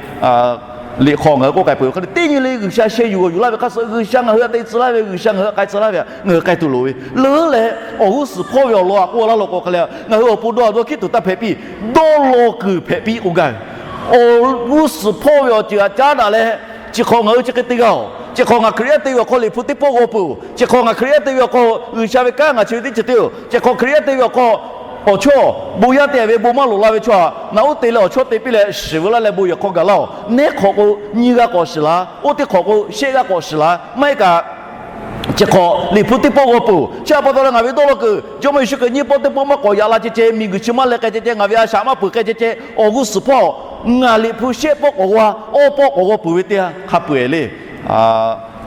liꞈ hk'aw ngaˬ hui k'oˆ k'ai peuˬ ve hk'e le, teˇ nyi le G'uiˬsha sheh yuˬ g'awˬ yuˬ laˇ ve hk'aˇ suh G'uiˬsha ngaˬ hui htaꞈ te tcuh laˇ ve, G'uiˬsha ngaˬ hui htaꞈ k'ai tcuh laˇ ve htaꞈ ngaˬ hui k'ai tuˬ loˍ ve leuˉ leh, awˬ g'uˇ suhˍ hpawˇ ve awˬ lawn haꞈ k'oˆ laˇ lo k'o hk'e leh, ngaˬ hui awˬ pon dawˇ haˍ dawˇ hkiˉ tuˬ taˇ hpehꞈ piˇ, dawˇ law kuiˬ hpehꞈ piˇ k'oˆ gaˇ ve. Awˬ g'uˇ suhˍ hpawˇ ve awˬ ceuˬ haꞈ caˉ daꞈ leh, chi hk'awꞈ ngaˬ hui chi hk'e te g'a-oˬ, chi hk'awꞈ ngaˬ Hkriꞈ yaˇ te ve awˬ hk'aw liꞈ hpu teˇ pawˆ g'aw peuˬ-oˬ, chi hk'awꞈ ngaˬ Hkriꞈ yaˇ te ve awˬ hk'aw G'uiˬsha ve kanˉ ngaˬ chi ve teˇ ceuˬ te-oˬ, chi hk'awꞈ Hkriꞈ yaˇ te ve awˬ hk'aw awˬ chawˇ bon yaˇ te ve bon maˇ loˍ la ve chaw htaꞈ naꞈ uˉ te leh awˬ chawˇ te piˇ leh shiˍ veu laˇ leh bon yehˬ hk'aw gaˬ laˇ-oˬ. Neˉ hk'awꞈ k'o nyiˇ g'aˇ k'awꞈ shiˍ laˇ, oˇ teˇ hk'awꞈ k'o shehˆ g'aˇ k'awꞈ shiˍ laˇ, maˇ heˆ kaꞈ chi hk'awꞈ liꞈ hpu teˇ pawˆ g'aw peuˬ-oˬ. Chi pa taw leh ngaˬ ve dawˇ law kuiˬ Jawˇmawˇ Yeˍsuˆ Hkriꞈ nyiˇ pawˆ teˇ pawˆ maˇ k'awꞈ yaꞈ la ceh ceh, miˬguiˬ chi maˇ leh k'ai ceh ceh, ngaˬ ve a shaꞈ maˇ peuˬ k'ai ceh ceh, awˬ g'uˇ suhˍ hpawˇ ngaˬ liꞈ hpu shehˆ pawˆ k'awꞈ g'aw, awˇ pawˆ k'awꞈ g'aw peuˬ ve teˇ yanˇ hk'a peu-eˬ le.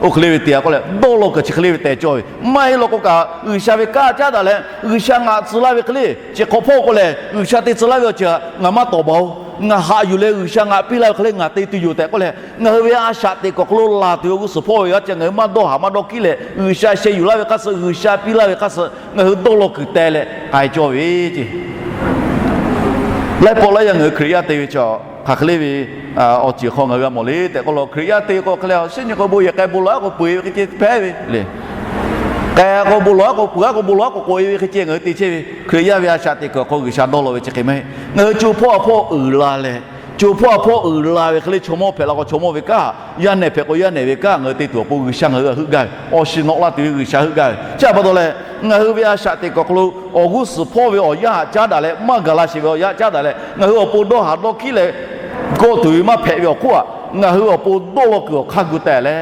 Oˇ hk'e le ve te k'oˆ leh dawˇ law kuiˬ chi hk'e le ve tehꞈ cawˇ ve maˇ heˆ law k'o kaꞈ, G'uiˬsha ve kanˉ caˉ daꞈ leh G'uiˬsha ngaˬ tcuh laˇ ve hk'e le, chi hk'awꞈ hpawˇ k'oˆ leh G'uiˬsha te tcuh laˇ ve awˬ ceuˬ ngaˬ maˇ tawˍ baˬ-oˬ. Ngaˬ haꞈ yuˬ leh G'uiˬsha ngaˬ piˇ laˇ ve hk'e le ngaˬ te tuˬ yoˬ tehꞈ k'oˆ leh, ngaˬ hui ve a shaꞈ teꞈ kuiˬ awˬ hk'aw lo laˬ tuˬ ve awˬ g'uˇ suhˍ hpawˇ ve yaˇ chi ngaˬ hui maˇ dawˇ haˍ maˇ dawˇ hkiˉ leh, G'uiˬsha sheh yuˬ laˇ ve hk'aˇ suh, G'uiˬsha piˇ laˇ ve hk'aˇ suh ngaˬ hui dawˇ law kuiˬ teh leh k'ai cawˇ ve ce. Laiˉ pawˆ laiˉ yaˇ ngaˬ hui Hkriꞈ yaˇ te ve chaw hk'aˬ hk'e le ve awˬ ceuˬ hk'aw ngaˬ hui g'a mawˬ le tehꞈ k'oˆ law, Hkriꞈ yaˇ te k'o hk'e leh awˬ shinˉ nyi k'o bon yehˬ k'ai bon lawˬ-aˉ k'o peu-eˬ ve hk'e ceh hpehꞈ ve le. K'ai k'o bon lawˬ-aˉ k'o peu-aˉ k'o bon lawˬ-aˉ k'o k'oꞈ-e ve hk'e ceh ngaˬ hui te chehˇ ve. Hkriꞈ yaˇ ve a shaꞈ teꞈ kuiˬ awˬ hk'aw G'uiˬsha dawˇ law ve chi hk'e maˇ heˆ. Ngaˬ hui co hpawˇ a hpawˇ uiˍ la leh, co hpawˇ a hpawˇ uiˍ la ve hk'e le chaw mawˇ hpehꞈ la k'o chaw mawˇ ve kanˉ, yaˇ nehˬ hpehꞈ k'o yaˇ nehˬ ve kanˉ ngaˬ hui te tuˬ awˬ pon G'uiˬsha ngaˬ hui htaꞈ heuˆ gaˇ ve, awˬ shiˍ nawꞈ la tuˬ ve G'uiˬsha heuˆ gaˇ ve. Chi pa taw leh, ngaˬ hui ve a shaꞈ teꞈ kuiˬ awˬ hk'aw lo awˬ g'uˇ suhˍ hpawˇ ve awˬ yanˇ haꞈ caˉ daꞈ leh maˇ gaˬ la sheˍ ve awˬ yanˇ haꞈ caˉ daꞈ leh ngaˬ hui awˬ pon dawˇ haˍ dawˇ hkiˉ leh g'aw tuˬ ve maˇ hpehꞈ ve awˬ hk'oˆ aꞈ, ngaˬ hui awˬ pon dawˇ law kuiˬ awˬ hk'aˇ gu teh leh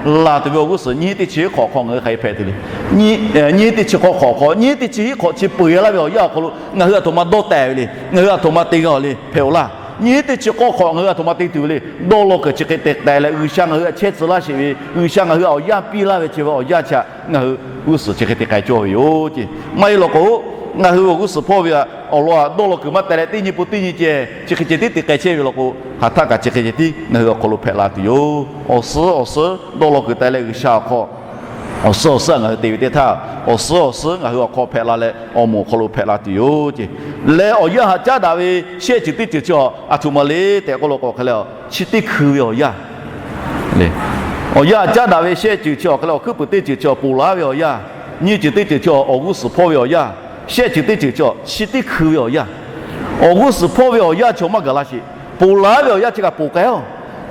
laˬ tuˬ ve awˬ g'uˇ suhˍ nyiˇ teˇ chi hk'awꞈ hk'aw ngaˬ hui hk'aˬ hk'e hpehꞈ tuˬ le. Nyiˇ teˇ chi hk'awꞈ hk'aw, nyiˇ teˇ chi hiˉ hk'awꞈ chi peu-eˬ laˇ ve awˬ yanˇ awˬ hk'aw lo ngaˬ hui aˬ htoꞈ ma dawˇ teh ve le. Ngaˬ hui aˬ htoꞈ ma te g'a-oˬ le hpehꞈ-oˬ laˇ. Nyiˇ teˇ chi hk'awꞈ hk'aw ngaˬ hui aˬ htoꞈ ma te tuˬ ve le. Dawˇ law kuiˬ chi hk'e te teh leh G'uiˬsha ngaˬ hui htaꞈ chehˇ tcuh laˇ sheˍ ve, G'uiˬsha ngaˬ hui awˬ yanˇ piˇ laˇ ve chi ve awˬ yanˇ chi htaꞈ ngaˬ hui g'uˇ suhˍ chi hk'e te k'ai cawˇ ve yoˬ ce. Maˇ heˆ law k'o, ngaˬ hui awˬ g'uˇ suhˍ hpawˇ ve awˬ lawn htaꞈ dawˇ law kuiˬ maˇ teh leh teˇ nyi pun teˇ nyi ceh chi hk'e ceh tiˉ te k'ai chehˇ ve law k'o, hk'aˬ htaˆ kaꞈ chi hk'e ceh tiˉ ngaˬ hui awˬ hk'aw lo hpehꞈ la tuˬ yoˬ. Awˬ suhˉ awˬ suhˉ dawˇ law kuiˬ teh leh G'uiˬsha awˬ hk'aw awˬ suhˉ awˬ suhˉ ngaˬ hui te ve teˇ htaˇ, awˬ suhˉ awˬ suhˉ ngaˬ hui awˬ hk'aw hpehꞈ la leh awˬ moˍ awˬ hk'aw lo hpehꞈ la tuˬ yoˬ ce. Leh awˬ yanˇ haꞈ caˉ daꞈ ve shehˆ ceuˬ teˇ ceuˬ chi aˬ htoꞈ ma le tehꞈ k'oˆ law k'o hk'e le, chi teˇ hkui ve awˬ yanˇ le. Awˬ yanˇ haꞈ caˉ daꞈ ve shehˆ ceuˬ chi awˬ hk'e le, awˬ hkuiˉ puiˍ teˇ ceuˬ chi awˬ ponˬ laˬ ve awˬ yanˇ, nyiˇ ceuˬ teˇ ceuˬ chi awˬ g'uˇ suhˍ hpawˇ ve awˬ yanˇ, shehˆ ceuˬ teˇ ceuˬ chi awˬ chi teˇ hkui ve awˬ yanˇ. Awˬ g'uˇ suhˍ hpawˇ ve awˬ yanˇ chi awˬ maˇ gaˬ la sheˍ. Ponˬ laˬ ve awˬ yanˇ chi kaꞈ ponˬ k'ai-oˬ.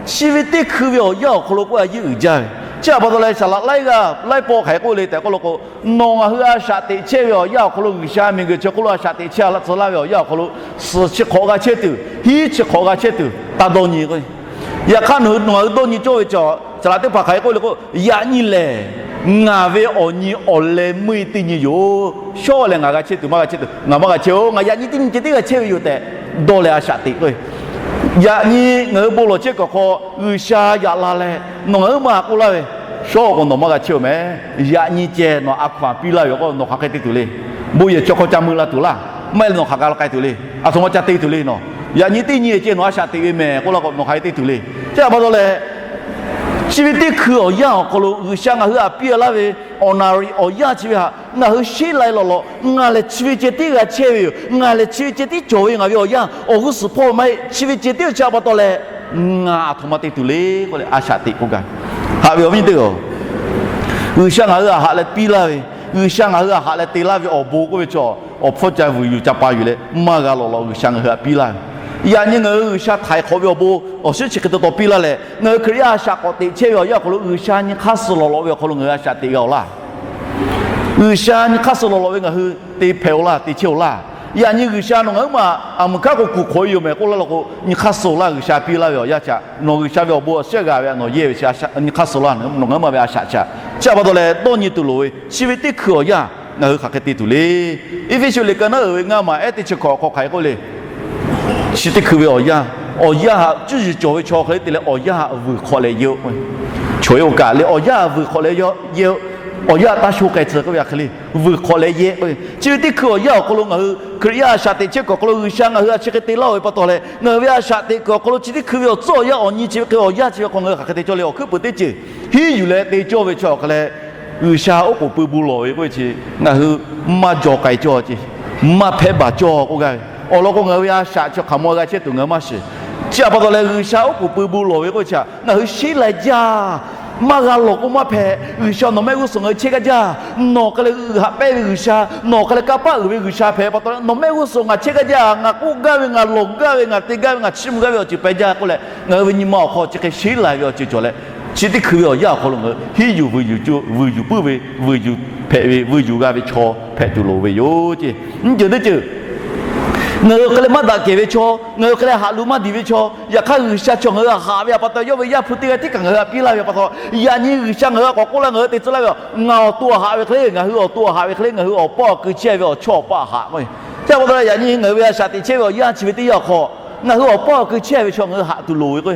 Chi ve teˇ hkui ve awˬ yanˇ awˬ hk'aw lo k'oˆ a yeˇ uiˍ jaˇ ve. Chi pa taw leh saˍ laꞈ laiˉ g'aˇ laiˉ pawˆ hk'aˬ hk'e k'oˆ le tehꞈ k'oˆ law k'o, nawˬ ngaˬ hui a shaꞈ teꞈ chehˇ ve awˬ yanˇ awˬ hk'aw lo G'uiˬsha miˬguiˬ chi hk'oˆ lo a shaꞈ teꞈ chehˇ a laˇ tcuh laˇ ve awˬ yanˇ awˬ hk'aw lo, suhˍ chi hk'awꞈ g'a chehˇ tuˬ, hiˉ chi hk'awꞈ g'a chehˇ tuˬ taˇ dawˇ nyi k'o, yaꞈ hk'aˇ nawˬ hui nawˬ ngaˬ hui dawˇ nyi cawˇ ve cawˬ. Saˍ laꞈ teˇ hpaˍ hk'aˬ hk'e k'oˆ le k'o, yaꞈ nyi lehˬ ngaˬ ve awˬ nyi awˬ leh meuˇ teˇ nyi yoˬ. Shawˉ leh ngaˬ g'a chehˇ tuˬ maˇ g'a chehˇ tuˬ, ngaˬ maˇ g'a chehˇ-oˬ. Ngaˬ yaꞈ nyi teˇ nyi ceh tiˉ g'a chehˇ ve yoˬ tehꞈ dawˇ leh a shaꞈ teꞈ k'o, yaꞈ nyi ngaˬ hui bon lawˬ chehˇ kuiˬ awˬ hk'aw G'uiˬsha yaꞈ la leh nawˬ ngaˬ hui maˇ k'oˆ laˇ ve, shawˉ k'o nawˬ maˇ g'a chehˇ-oˬ meh. Yaꞈ nyi ceh nawˬ a hkaw-anˬ piˇ laˇ ve k'o nawˬ hk'aˬ hk'e te tuˬ le. Bon yehˬ chaw hk'aw ca mui la tuˬ laˇ. Maˇ heˆ leh nawˬ hk'aˬ g'a la k'ai tuˬ le. Aˬ htoꞈ ma ca te tuˬ le nawˬ. Yaꞈ nyi teˇ nyi ceh nawˬ a shaꞈ teꞈ ve mehˍ k'oˆ laˇ k'o, nawˬ hk'aˬ hk'e te tuˬ le. Chi htaꞈ pa taw leh, chi ve teˇ hkui awˬ yanˇ awˬ hk'aw lo G'uiˬsha ngaˬ hui htaꞈ piˇ laˇ ve awˬ naˍ riˍ awˬ yanˇ chi ve htaꞈ ngaˬ hui sheˉ lai lawˬ lawꞈ, ngaˬ lehˬ chi ve ceh tiˉ g'a chehˇ ve yoˬ, ngaˬ lehˬ chi ve ceh tiˉ cawˬ ve, ngaˬ ve awˬ yanˇ awˬ g'uˇ suhˍ hpawˇ maˇ heˆ, chi ve ceh tiˉ ve chi htaꞈ pa taw leh, ngaˬ aˬ htoꞈ ma te tuˬ le k'oˆ leh a shaꞈ teꞈ k'oˆ gaˇ ve. Haꞈ ve awˬ viˉ nyi teˇ-oˬ, G'uiˬsha ngaˬ hui htaꞈ haꞈ leh piˇ laˇ ve, G'uiˬsha ngaˬ hui htaꞈ haꞈ leh te laˇ ve awˬ bon k'oˆ ve chaw, awˬ hpfuhˇ ca vuiˬ yuˬ ca pa yuˬ leh maˇ g'a lawꞈ lawꞈ G'uiˬsha ngaˬ hui htaꞈ piˇ laˇ ve. Yaꞈ nyi ngaˬ hui G'uiˬsha htaiˍ hk'awꞈ ve awˬ bon awˬ shinˉ chi hk'e te taw piˇ laˇ leh, ngaˬ hui Hkriꞈ yaˇ a shaꞈ k'awꞈ teꞈ chehˇ ve awˬ yanˇ awˬ hk'aw lo G'uiˬsha nyi hk'aˇ suh lawˬ lawꞈ ve awˬ hk'aw lo ngaˬ hui a shaꞈ teꞈ g'a-oˬ laˇ. G'uiˬsha nyi hk'aˇ suh lawˬ lawꞈ ve ngaˬ hui te hpehꞈ-oˬ laˇ, te chehˇ-oˬ laˇ. Yaꞈ nyi G'uiˬsha nawˬ ngaˬ huiˉ maˬ aˬ muiˬ hkanˉ k'o kuˬ hk'awꞈ e yoˬ mehˍ k'oˆ laˇ law k'o, nyi hk'aˇ suh-oˬ laˇ. G'uiˬsha piˇ laˇ ve awˬ yanˇ chi htaꞈ nawˬ G'uiˬsha ve awˬ bon awˬ shinˉ g'a ve htaꞈ nawˬ yehˇ ve chi nyi hk'aˇ suh laˇ. Nawˬ ngaˬ huiˉ maˬ ve a shaꞈ chi htaꞈ chi htaꞈ pa taw leh dawˇ nyi tuˬ loˍ ve, chi ve teˇ hkui awˬ yanˇ ngaˬ hui hk'aˬ hk'e te tuˬ le. Eˇfeˇsuꞈ liꞈ ka naˉ uiˍ ve ngaˇ maˬ ehˉ teˇ chi hkawꞈ awˬ hk'aw hk'aˬ hk'e k'oˆ le. Chi teˇ hkui ve awˬ yanˇ, awˬ yanˇ htaꞈ cuˇ yiˍ cawˬ ve chaw hk'e le te leh awˬ yanˇ htaꞈ vuiˬ hk'awꞈ leh yehˇ-oˆ. Chaw e oˇ kaꞈ le awˬ yanˇ htaꞈ vuiˬ hk'awꞈ leh yehˇ-oˆ. Awˬ yanˇ htaꞈ taˇ sho k'ai tcuh k'oˆ ve hk'e le, vuiˬ hk'awꞈ leh yehˇ-oˆ. Chi ve teˇ hkui awˬ yanˇ awˬ hk'aw lo ngaˬ hui Hkriꞈ yaˇ a shaꞈ teꞈ chehˇ kuiˬ awˬ hk'aw lo G'uiˬsha ngaˬ hui htaꞈ chi hk'e te laˇ-oˬ ve pa taw leh, ngaˬ hui ve a shaꞈ teꞈ kuiˬ awˬ hk'aw lo chi teˇ hkui ve awˬ tcuhˉ awˬ yanˇ awˬ nyi chi ve hk'e awˬ yanˇ chi ve hk'aw ngaˬ hui hk'aˬ hk'e te cawˇ le. Awˬ hkuiˉ puiˍ teˇ ceuˬ hiˉ yuˬ leh te cawˇ ve chi awˬ hk'aw leh, G'uiˬsha oˉ k'oˍ pui bu lawˬ ve k'oˆ ve chi ngaˬ hui maˇ jaw k'ai cawˇ ce, maˇ hpehꞈ baˬ cawˇ k'oˆ gaˇ ve. Awˬ lawn k'o, ngaˬ hui ve a shaꞈ chi hk'aˬ maw g'a chehˇ tuˬ ngaˬ hui maˇ shiˍ. Chi htaꞈ pa taw leh G'uiˬsha oˉ k'oˍ pui bu lawˬ ve k'oˆ ve chi htaꞈ ngaˬ hui sheˉ lai jaˇ. Maˇ g'a lawˬ k'o maˇ hpehꞈ. G'uiˬsha nawˬ mehˆ g'uˇ suhˍ ngaˬ hui chehˇ gaˇ jaˇ. Nawˬ hk'e leh g'uiˬ haꞈ pehnˇ ve G'uiˬsha, nawˬ hk'e leh kanˇ paˆ uiˍ ve G'uiˬsha hpehꞈ pa taw leh, nawˬ mehˆ g'uˇ suhˍ ngaˬ chehˇ gaˇ jaˇ. Ngaˬ k'oˆ gaˇ ve, ngaˬ lawˬ gaˇ ve, ngaˬ te gaˇ ve, ngaˬ chiˇ mvuh gaˇ ve awˬ ceuˬ pehꞈ jaˇ k'oˆ leh, ngaˬ hui ve nyi ma awˬ hk'aw chi hk'e sheˉ lai ve awˬ ceuˬ cawˬ leh, chi teˇ hkui ve awˬ yanˇ awˬ hk'aw lo ngaˬ hui hiˉ yuˬ vuiˬ yuˬ puiˉ ve, vuiˬ yuˬ hpehꞈ ve, vuiˬ yuˬ g'a ve chaw hpehꞈ tuˬ loˍ ve yoˬ ce. Nyiˇ ceuˬ teˇ ceuˬ, ngaˬ hui hk'e leh maˇ daꞈ kehˬ ve chaw, ngaˬ hui hk'e leh haꞈ luˬ maˇ diˬ ve chaw, yaꞈ hk'aˇ G'uiˬsha chaw ngaˬ hui htaꞈ haꞈ ve htaꞈ pa taw, yawˇ ve Yaˇ hpu teˇ g'aˇ tiˉ kaꞈ ngaˬ hui htaꞈ piˇ laˇ ve pa taw, yaꞈ nyi G'uiˬsha ngaˬ hui htaꞈ k'awꞈ k'oˆ laˇ, ngaˬ hui te tcuh laˇ ve, ngaˬ awˬ to htaꞈ haꞈ ve hk'e le, ngaˬ hui awˬ to htaꞈ haꞈ ve hk'e le, ngaˬ hui awˬ paˇ awˬ kui chehˇ ve awˬ chawˇ awˬ paˆ haꞈ k'o, chi pa taw yaꞈ nyi ngaˬ hui ve a shaꞈ teꞈ chehˇ ve awˬ yanˇ chi ve teˇ yanˇ awˬ hk'aw, ngaˬ hui awˬ paˇ awˬ kui chehˇ ve chaw ngaˬ hui haꞈ tuˬ loˍ ve k'o,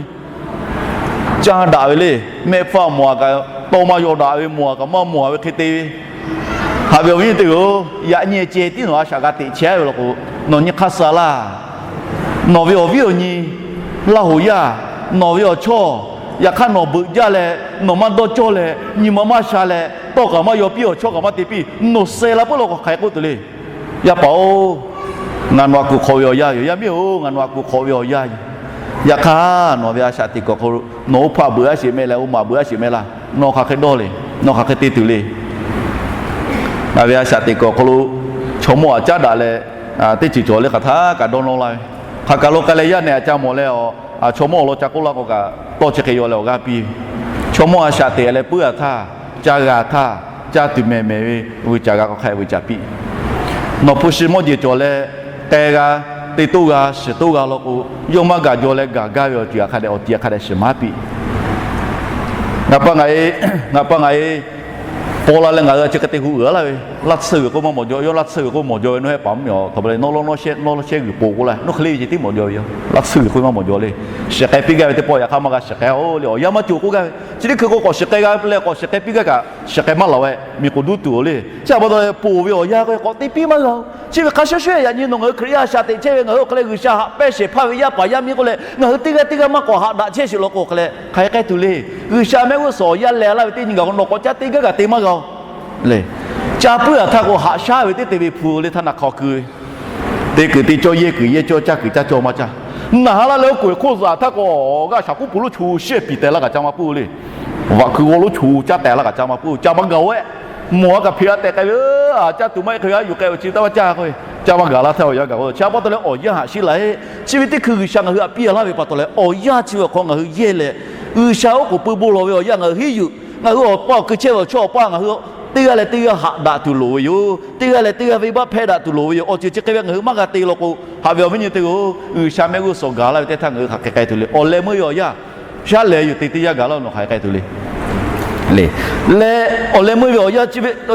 caˇ daꞈ ve le. Mehˆ hpfuhˇ mawˬ a kaꞈ, tawˇ maˇ yaw daꞈ ve, mawˬ a kaꞈ maˇ mawˬ a ve hk'e te ve. Haꞈ ve awˬ viˉ teˇ-oˬ, yaꞈ nyi ceh tiˉ nawˬ a shaꞈ g'a teꞈ chehˇ ve law k'o, nawˬ nyi hk'aˇ suh laˇ. Nawˬ ve awˬ viˉ awˬ nyi, Laˇ hoꞈ yaˇ, nawˬ ve awˬ chawˇ, yaꞈ hk'aˇ nawˬ beuꞈ jaˇ leh, nawˬ maˇ dawˇ cawˇ leh, nyi ma maˇ sha leh, tawˇ kaꞈ maˇ yaw piˇ, awˬ chawˇ kaꞈ maˇ te piˇ, nawˬ suh la puiˉ law k'o hk'aˬ hk'e k'oˆ tuˬ le. Yaˇ paˍ-oˬ, ngaˬ nawˬ htaꞈ kuˬ hk'awꞈ ve awˬ yanˇ yoˬ. Yaˇ miˇ-oˬ, ngaˬ nawˬ htaꞈ kuˬ hk'awꞈ ve awˬ yanˇ yoˬ. Yaꞈ hk'aˇ nawˬ ve a shaꞈ teꞈ kuiˬ awˬ hk'aw lo nawˬ oˇ hpaˆ beuꞈ a sheˍ mehˆ leh oˇ maˬ beuꞈ a sheˍ mehˆ laˇ. Nawˬ hk'aˬ hk'e dawˇ le. Nawˬ hk'aˬ hk'e te tuˬ le. Ngaˬ ve a shaꞈ teꞈ kuiˬ awˬ hk'aw lo chaw mawˇ htaꞈ caˉ daꞈ leh, teˇ ceuˬ cawˬ le hk'aˬ htaˇ kaꞈ dawˇ nawˇ laˇ ve. Hk'aˬ kaˬ lo k'ai leh yaˇ nehˬ htaꞈ ca mawˬ leh, chaw mawˇ awˬ lawn ca k'oˆ laˇ k'o kaꞈ, tawˇ chi hk'e yaw leh awˬ g'aˇ piˇ ve. Chaw mawˇ a shaꞈ teꞈ leh puiˉ a htaˇ, ca g'a htaˇ, ca tuˬ mehˍ mehˍ ve vuiˬ caˬ g'a k'o hk'a vuiˬ caˬ piˇ. Nawˬ hpu shi mawˇ jeˬ cawˬ leh, k'ai g'a, te toˇ g'a, shiˍ toˇ g'a law k'o, yawˇ maˇ gaˬ jaw leh gaˬ gaˇ ve awˬ ceuˬ hk'a dehꞈ awˬ ti hk'a dehꞈ shiˍ maˇ piˇ. Ngaˬ pa ngaˬ e, ngaˬ pa ngaˬ e paw la leh ngaˬ hui chi hk'e te hu uiˍ laˇ ve, laˇ tsuhˇ g'uiˬ k'oˆ maˇ mawˬ jaw, yawˇ laˇ tsuhˇ g'uiˬ k'oˆ mawˬ jaw ve, nawˬ heh paˍ mvuhˇmiˬ awˬ hk'aw lo nawˬ lawˇ nawˇ shehˇ, nawˇ lawˇ shehˇ g'uiˬ po k'oˆ laˇ, nawˬ hk'e le ve ceh tiˉ mawˬ jaw ve yoˬ. Laˇ tsuhˇ g'uiˬ k'oˆ maˇ mawˬ jaw le. Shiˍ k'ai piˇ gaˇ ve teˇ pawˆ yaꞈ hk'aˇ maˇ g'a shiˍ k'ai-o le. Awˬ yanˇ maˇ cawˬ k'oˆ gaˇ ve, chi teˇ hkui k'o k'awꞈ shiˍ k'ai g'a leh k'awꞈ shiˍ k'ai piˇ gaˇ kaꞈ, shiˍ k'ai maˇ laˬ-o, miˬ k'oˍ duˇ tuˬ-o le. Chi htaꞈ pa taw leh ponˬ ve awˬ yanˇ k'o k'awꞈ te piˇ maˇ g'a-o. Chi ve hk'a shuˍ shuˍ yaꞈ nyi nawˬ ngaˬ hui Hkriꞈ yaˇ a shaꞈ teꞈ chehˇ ve, ngaˬ hui awˬ hk'e leh G'uiˬsha haꞈ pehnˇ shehˍ hpaˇ ve yaˇ paˍ yaˇ miˇ k'oˆ leh, ngaˬ hui teˇ g'aˇ teˇ g'aˇ maˇ k'awꞈ haꞈ daꞈ chehˇ sheˍ law k'o, awˬ hk'e leh hk'aˬ hk'e k'ai tuˬ le. G'uiˬsha mehˆ g'uˇ suhˍ awˬ yanˇ leh laˇ ve teˇ nyi gaˬ k'o, nawˬ k'awꞈ caˇ teˇ g'aˇ kaꞈ te maˇ g'a-o le. Caˇ puiˉ a htaˇ k'o, haꞈ shaˉ ve teˇ te ve hpu le htaˇ naˬ hk'aw keu ve, te kuiˬ te cawˇ, yehˇ kuiˬ yehˇ cawˇ, caˇ kuiˬ caˇ cawˇ maˇ caˇ. Naˬ ha laˇ leh oˇ kuˬ e hk'oˆ zuhꞈ htaˇ k'o, g'aˇ shaˍ kuˉ pu lonˉ chu shehˇ piˍ tehˬ laˇ kaꞈ ca maˇ puiˉ le. Vaꞈ hkui g'aw lonˉ chu caˇ tehˬ laˇ kaꞈ ca maˇ puiˉ, ca maˇ gaˬ-o ehˉ. Mawˬ a kaꞈ hpeꞈ a tehꞈ k'ai ve, caˇ tuˬ maˇ heˆ hk'e ve a yuˬ k'ai ve chi taˇ maˇ caˇ k'o, ca maˇ gaˬ laˇ htaˇ awˬ yanˇ gaˬ k'o, chi pa taw leh awˬ yanˇ haꞈ shiˉ la-e. Chi ve teˇ hkui G'uiˬsha ngaˬ hui htaꞈ piˇ a laˇ ve pa taw leh, awˬ yanˇ chi ve awˬ hk'aw ngaˬ hui yehˇ leh, G'uiˬsha oˉ k'oˍ pui bon lawˬ ve awˬ yanˇ ngaˬ hui hiˉ yuˬ, ngaˬ hui awˬ paˇ awˬ kui chehˇ ve awˬ chawˇ awˬ paˇ ngaˬ hui teˇ g'aˇ leh teˇ g'aˇ haꞈ daꞈ tuˬ loˍ ve yoˬ. Teˇ g'aˇ leh teˇ g'aˇ venˇbaˆ hpehˇ daꞈ tuˬ loˍ ve yoˬ. Awˬ ceuˬ chi hk'e ve ngaˬ hui maˇ g'a te law k'o, haꞈ ve awˬ viˉ nyi teˇ-oˬ, G'uiˬsha mehˆ g'uˇ suhˍ gaˬ laˇ ve teˇ htaˇ ngaˬ hui hk'aˬ hk'e k'ai tuˬ le. Awˬ leh meuˇ ve awˬ yanˇ shaˉ leh yuˬ te teˇ yanˇ gaˬ laˇ, nawˬ hk'aˬ hk'e k'ai tuˬ le. Le, leh awˬ leh meuˇ ve awˬ yanˇ,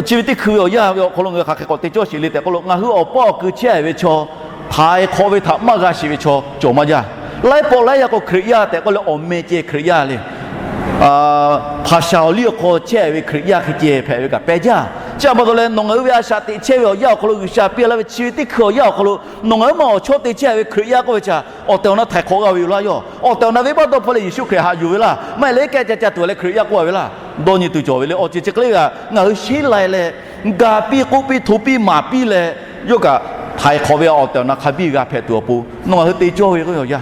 chi ve teˇ hkui ve awˬ yanˇ ve awˬ hk'aw lo ngaˬ hui hk'aˬ hk'e k'awꞈ te cawˇ sheˍ le tehꞈ k'oˆ lo, ngaˬ hui awˬ paˇ awˬ kui chehˇ ve chaw, htaiˍ hk'awꞈ ve htaꞈ maˇ g'a sheˍ ve chaw cawˬ maˇ jaˇ. Laiˉ pawˆ laiˉ yaˇ k'o Hkriꞈ yaˇ tehꞈ k'oˆ leh awˬ meh ceh Hkriꞈ yaˇ le. Hpaˍ shaˍ awˬ liˇ awˬ hk'aw chehˇ ve Hkriꞈ yaˇ hk'e ceh hpehꞈ ve kaꞈ pehˇ jaˇ. Chi htaꞈ pa taw leh, nawˬ ngaˬ hui ve a shaꞈ teꞈ chehˇ ve awˬ yanˇ awˬ hk'aw lo G'uiˬsha piˇ laˇ ve chi ve teˇ hkui awˬ yanˇ awˬ hk'aw lo, nawˬ ngaˬ hui ma awˬ chawˇ te chehˇ ve Hkriꞈ yaˇ k'oˆ ve chi, awˬ tehˬ awˬ na htaiˍ hk'awꞈ g'a ve yoˬ laˇ yaˇ. Awˬ tehˬ awˬ na venˇbaˆ dawˇ hpfuhˇ leh Yeˍsuˆ Hkriꞈ haꞈ yuˬ ve laˇ. Maˇ heˆ leh kehˉ ca ca tuˬ leh Hkriꞈ yaˇ k'oˆ a ve laˇ. Dawˇ nyi tuˬ cawˬ ve le. Awˬ ceuˬ chi hk'e le g'a, ngaˬ hui sheˉ lai leh ga piˇ k'oˆ piˇ hto piˇ maˍ piˇ leh, yawˇ kaꞈ htaiˍ hk'awꞈ ve awˬ tehˬ awˬ na hk'a biˇ g'a hpehꞈ tuˬ awˬ pon, nawˬ ngaˬ hui te cawˇ ve k'oˆ ve awˬ yanˇ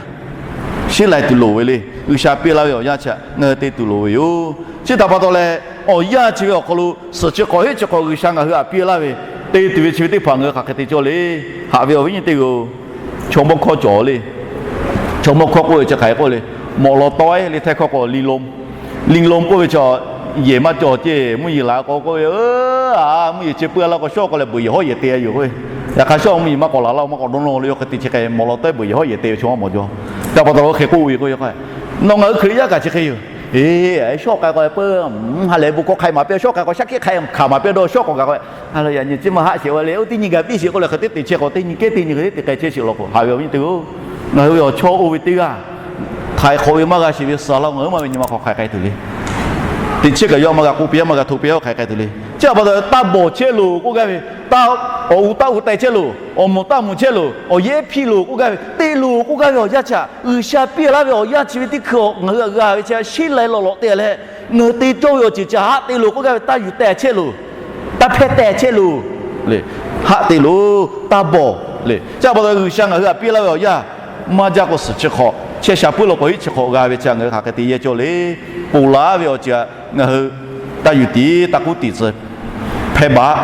sheˉ lai tuˬ loˍ ve le. G'uiˬsha piˇ laˇ ve awˬ yanˇ chi ngaˬ hui te tuˬ loˍ ve yoˬ. Chi htaꞈ pa taw leh, awˬ yanˇ chi ve awˬ hk'aw lo suhˍ chi hk'awꞈ heˆ chi hk'awꞈ G'uiˬsha ngaˬ hui htaꞈ piˇ laˇ ve, te tuˬ ve chi ve teˇ hpaˍ ngaˬ hui hk'aˬ hk'e te cawˇ le. Haꞈ ve awˬ viˉ nyi teˇ g'aˇ-oˬ, chaw mawˇ hkawˇ cawˬ le. Chaw mawˇ hkawˇ k'oˆ ve chi hk'aˬ hk'e k'oˆ le. Mawꞈ law tawˆ-e le, htaiˇ hkawˇ k'o ลิงลม ลิงลม k'oˆ ve chi, yehˬ maˇ cawˬ ceˇ, mvuhˇ yeˬ laˬ k'o k'oˆ ve, a, mvuhˇ yeˬ chi puiˉ laˇ k'o, shawˉ k'aw leh beuꞈ yehˬ hawˉ yehˬ te a yoˬ k'oˆ ve. Yaꞈ hk'aˇ shawˉ mvuhˇ yeˬ maˇ k'awꞈ laˬ laˇ, maˇ k'awꞈ dawˇ nawˇ le, yawˇ hk'e te chi hk'e mawꞈ law tawˆ-e beuꞈ yehˬ hawˉ yehˬ te ve chaw maˇ mawˬ jaw. Chi pa taw hk'e k'oˆ ve k'o, nawˬ ngaˬ hui Hkriꞈ yaˇ kaꞈ chi hk'e yoˬ. Eˬ, shawˉ k'ai k'o peuˬ, ha lehˬ bon hkawˇ hk'ai maˍ piˇ, shawˉ k'ai k'o shaˉ hkiˆ hk'ai hkanˍ maˍ piˇ dawˇ, shawˉ k'aw gaˬ k'o, a, yaꞈ nyi chi maˇ haˆ sheˍ a le, oˇ teˇ nyi gaˬ piˇ sheˍ k'oˆ leh hk'e te te chehˇ k'o, teˇ nyi kehˉ teˇ nyi hk'e te te k'ai chehˇ sheˍ law k'o, haꞈ ve awˬ viˉ nyi teˇ g'aˇ-oˬ, ngaˬ hui ve awˬ chawˇ oˇ ve teˇ g'aˇ htaiˍ hk'awꞈ ve maˇ g'a sheˍ ve suhˍ laˇ, ngaˬ hui maˇ ve nyi ma hk'aw hk'aiˬ k'ai tuˬ le. Teꞈ chehˇ kaꞈ yawˇ maˇ g'a k'oˆ piˇ, maˇ g'a hto piˇ, hk'aiˬ k'ai tuˬ le. Chi pa taw taˇ bawˬ chehˇ loˬ k'oˆ gaˇ ve, taˇ, awˬ uˍ taˇ uˍ teh chehˇ loˬ, awˬ moˍ taˇ moˍ chehˇ loˬ, awˬ yehˉ hpiˇ loˬ k'oˆ gaˇ ve, te loˬ k'oˆ gaˇ ve awˬ yanˇ chi htaꞈ G'uiˬsha piˇ laˇ ve awˬ yanˇ chi ve teˇ hkui ngaˬ hui htaꞈ g'a ve chi sheˉ lai lawˬ lawꞈ te leh, ngaˬ hui te cawˇ ve awˬ ceuˬ chi haˆ te loˬ k'oˆ gaˇ ve, taˇ yuˬ teh chehˇ loˬ, taˇ hpehˇ teh chehˇ loˬ le. Haˆ te loˬ, taˇ bawˬ le. Chi pa taw G'uiˬsha ngaˬ hui htaꞈ piˇ laˇ ve awˬ yanˇ maˇ jaˇ k'o, suhˍ chi hk'awꞈ chehˇ sha puiˉ law k'o, hiˉ chi hk'awꞈ g'a ve chi ngaˬ hui hk'aˬ hk'e te yehˇ cawˇ le. Ponˬ laˬ ve awˬ ceuˬ ngaˬ hui taˇ yuˬ tiˍ, taˇ k'uˉ tiˍ tcuh hpehˇ baˬ.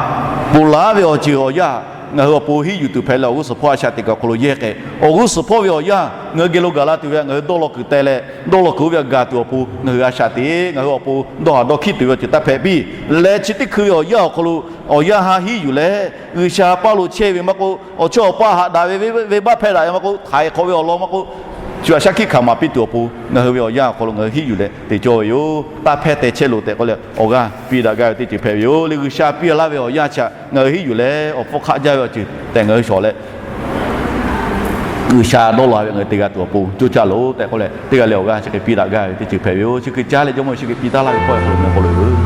Ponˬ laˬ ve awˬ ceuˬ awˬ yanˇ ngaˬ hui awˬ pon hiˉ yuˬ tuˬ hpehꞈ leh, awˬ g'uˇ suhˍ hpawˇ a shaꞈ teꞈ kaꞈ awˬ hk'aw lo yehˇ k'ai. Awˬ g'uˇ suhˍ hpawˇ ve awˬ yanˇ ngaˬ hui geh lo gaˬ la tuˬ ve htaꞈ ngaˬ hui dawˇ law kuiˬ teh leh, dawˇ law kuiˬ oˇ ve htaꞈ gaˬ tuˬ awˬ pon ngaˬ hui a shaꞈ teꞈ, ngaˬ hui awˬ pon dawˇ haˍ dawˇ hkiˆ tuˬ ve awˬ ceuˬ taˇ hpehꞈ piˇ. Leh chi teˇ hkui ve awˬ yanˇ awˬ hk'aw lo awˬ yanˇ ha hiˉ yuˬ leh, G'uiˬsha paˇ lo chehˇ ve maˇ k'oˆ, awˬ chawˇ awˬ paˇ haꞈ daꞈ ve venˇbaˆ hpehˇ daꞈ ve maˇ k'oˆ, htaiˍ hk'awꞈ ve awˬ lawn maˇ k'oˆ, shu a shaˉ hkiˆ hkanˍ maˍ piˇ tuˬ awˬ pon ngaˬ hui ve awˬ yanˇ awˬ hk'aw lo ngaˬ hui hiˉ yuˬ leh te cawˇ ve yoˬ. Taˇ hpehˇ teh chehˇ loˬ tehꞈ k'oˆ leh awˬ g'aˇ piˇ daꞈ gaˇ ve teˇ ceuˬ hpehꞈ ve yoˬ. Le G'uiˬsha piˇ laˇ ve awˬ yanˇ chi htaꞈ ngaˬ hui hiˉ yuˬ leh, awˬ hpfuhˇ hk'aˆ jaˇ ve awˬ ceuˬ tehꞈ ngaˬ hui shawˍ leh, G'uiˬsha dawˇ law ve ngaˬ hui te g'a tuˬ awˬ pon coˇ caˇ loˬ tehꞈ k'oˆ leh, teˇ g'aˇ leh awˬ g'aˇ chi hk'e piˇ daꞈ gaˇ ve teˇ ceuˬ hpehꞈ ve yoˬ. Chi hk'e caˇ leh Jawˇmawˇ Yeˍsuˆ Hkriꞈ piˇ taˍ laˇ ve hkawˇ awˬ hk'aw lo ngaˬ hui k'oˆ loˬ ve